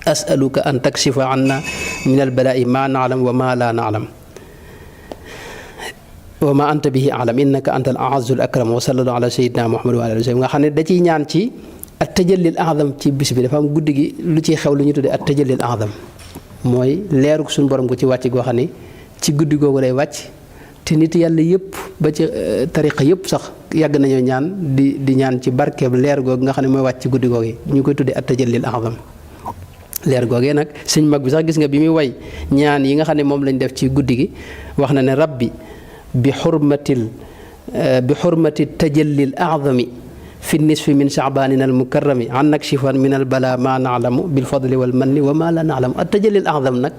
as'aluka an takshifa anna min al balaa'i ma na'lam wa ma la na'lam wa ma anta bihi alam innaka anta al a'azzu al akram wa sallallahu ala sayyidina Muhammad wa alihi wa sallam nga xam ne da ciy ñaan ci at tajallil a'zam ci bis bi dafa am guddi gi lu ciy xew lu ñu tuddee at tajallil a'zam mooy leerug suñu borom gu ci wàcc goo xam ne ci guddi googu lay wàcc te nit yàlla yëpp ba ci tariqa yëpp sax yàgg nañoo ñaan di ñaan ci barkeeb leer googu nga xam ne mooy wàcc ci guddi googu ñu koy tuddee at tajallil a'zam leer googee nag suñ mag bi sax gis nga bi muy way ñaan yi nga xam ne moom lañ def ci guddi gi wax na ne rabbi bi xurmati tajallil a'zami fi nisfi min sha'banina al mukarrami an nakshifan min al bala ma na'lamu bil fadli wal manni wa ma la na'lamu at tajallil a'zam nag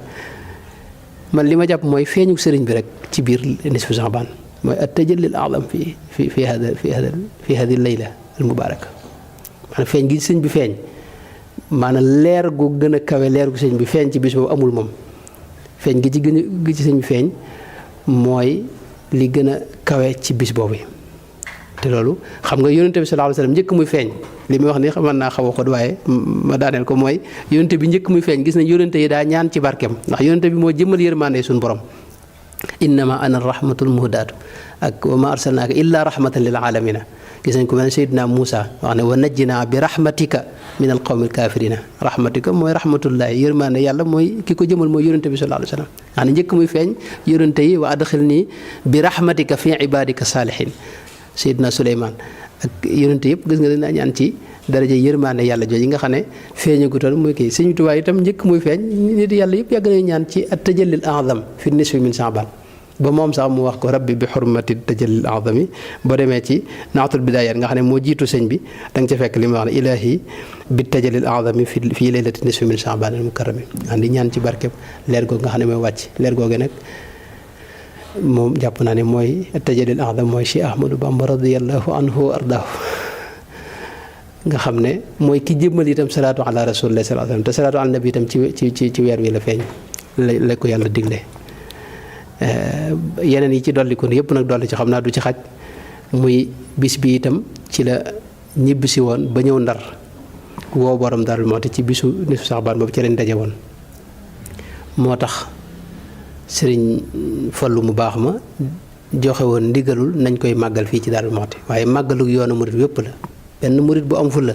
man li ma jàpp mooy feeñu sëriñ bi rek ci biir nisfu sha'ban mooy at tajallil a'zam fi hadi layla al mubaraka maanaam feeñ gi sëriñ bi feeñ maanaam leer gu gën a kawe leer gu sëriñ bi feeñ ci bis boobu amul moom feeñ gi ci sëriñ bi feeñ mooy li gën a kawe ci bis boobu te loolu xam nga yonente bi sallallahu alayhi wasallam njëkk muy feeñ li muy wax ni mën naa xaw a xóot waaye ma daaneel ko mooy yonente bi njëkk muy feeñ gis nañ yonente yi daa ñaan ci barkeem ndax yonente bi moo jëmmal yërmande suñu borom innama ana rahmatul muhdaatu ak wa ma arsalnaaka illa rahmatan lil alamina gis nañ ko mel ne Seydina Muusa wax ne wa najjina bi rahmatika min al qawmi al kafirina rahmatika mooy rahmatullahi yërmande yàlla mooy ki ko jëmal mooy yonente bi sallallahu alayhi wasallam xam ne njëkk muy feeñ yonente yi wa adxilni bi rahmatika fi ibadika salihin Seydina Suleymaan ak yonente yëpp gis nga dina ñaan ci daraja yërmande yàlla jooju nga xam ne feeñagutoon muy kii Sëñ Tuubaa itam njëkk muy feeñ nit yàlla yëpp yàgg nañu ñaan ci at tajallil a'zam fi nisfi min Sha'ban ba moom sax mu wax ko rabbi bi xurmati tajallil azami boo demee ci naatul bidaayat nga xam ne moo jiitu sëñ bi da nga ca fekk li mu wax ne ilaahi bi tajallil azami fii laylati nisfi min sha'ban al mukarrami andi ñaan ci barkeb leer googu nga xam ne mooy wàcc leer googu nag moom jàpp naa ne mooy tajallil azam mooy Cheikh Ahmadou Bamba radiyallahu anhu wa ardaahu nga xam ne mooy ki jëmmal itam salaatu ala rasulillah sallallahu alayhi wasallam te salaatu ala nabi itam ci weer wi la feeñ la ko yàlla digle yeneen yi ci dolli ko yëpp nag dolli ci xam naa du ci xaj muy bis bi itam ci la ñibbisi woon ba ñëw Ndar woo borom Daaru Muxti ci bisu nisu Saxbaan boobu ci lañ daje woon moo tax sëriñ Fallu mu baax ma joxe woon ndigalul nañ koy màggal fii ci Daaru Muxti waaye màggalu yoonu murit yëpp la benn murit bu am fu la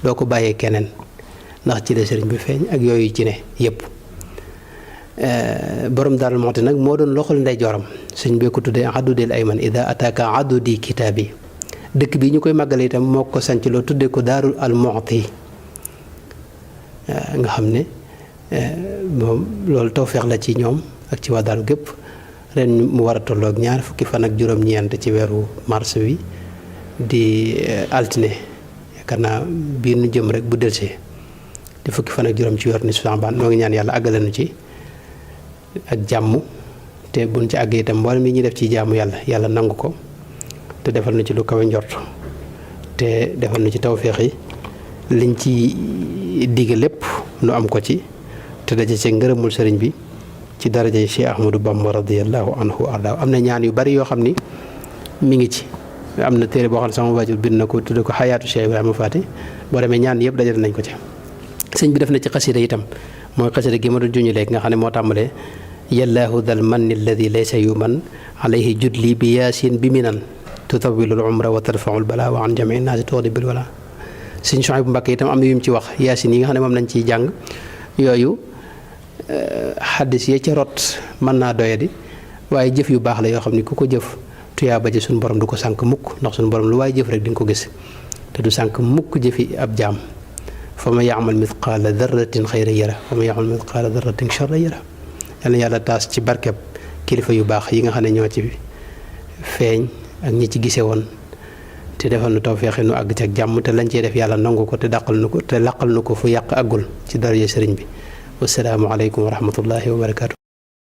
doo ko bàyyee keneen ndax ci la sëriñ bi feeñ ak yooyu ci ne yëpp borom Daaru Muxti nag moo doon loxol ndeyjooram sëñ bee ko tuddee adudil ayman ida ataka adudi kitaabi dëkk bi ñu koy màggale itam moo ko sanc loo tuddee ko Daarul al Muxti nga xam ne moom loolu tawfeex la ci ñoom ak ci waa Daaru gépp ren mu war a tolloog ñaar fukki fan ak juróom-ñeent ci weeru mars wi di altine yaakaar naa bii nu jëm rek bu delsee di fukki fan ak juróom ci weeru ni Saxbaan moo ngi ñaan yàlla àggale nu ci ak jàmm te buñ ci àggee itam mboolem yi ñuy def ci jaamu yàlla nangu ko te defal na ci lu kawe njort te defal na ci tawféex yi liñ ci digg lépp nu am ko ci te daje ci ngërëmul sëriñ bi ci daraja Cheikh Ahmadou Bamba radiyallahu anhu arda am na ñaan yu bari yoo xam ni mi ngi ci am na téere boo xam ne sama waajur bind na ko tudde ko xayaatu Cheikh Ibrahima Faty boo demee ñaan yëpp dajale nañ ko ci sëñ bi def na ci xasida itam mooy xasida gi ma doon juñu léegi nga xam ne moo tàmbalee yallaahu dal manni alladi laysa yuman alayhi judli bi yaasin bi minan tutawilul umra wa tarfaul bala wa an jamii naasi toodi bil wala sëñ Suhaybu Mbàkke itam am na yu mu ci wax yaasin yi nga xam ne moom lañ ciy jàng yooyu xaddis ya ca rot mën naa doyadi waaye jëf yu baax la yoo xam ne ku ko jëf tuyaa ba ji suñu borom du ko sànk mukk ndax suñu borom lu waaye jëf rek di nga ko gis te du sànk mukk jëfi ab jaam fa ma yaamal mithqaala darratin xayra yara fa ma yaamal mithqaala darratin charra yara yal na yàlla taas ci barkeb kilifa yu baax yi nga xam ne ñoo ci feeñ ak ñi ci gise woon te defal nu tawfeex nu àgg ci ak jàmm te lañ cee def yàlla nangu ko te dàqal nu ko te laqal nu ko fu yàq àggul ci daraja sëriñ bi wassalaamu aleykum wa rahmatullahi wa barakaatu.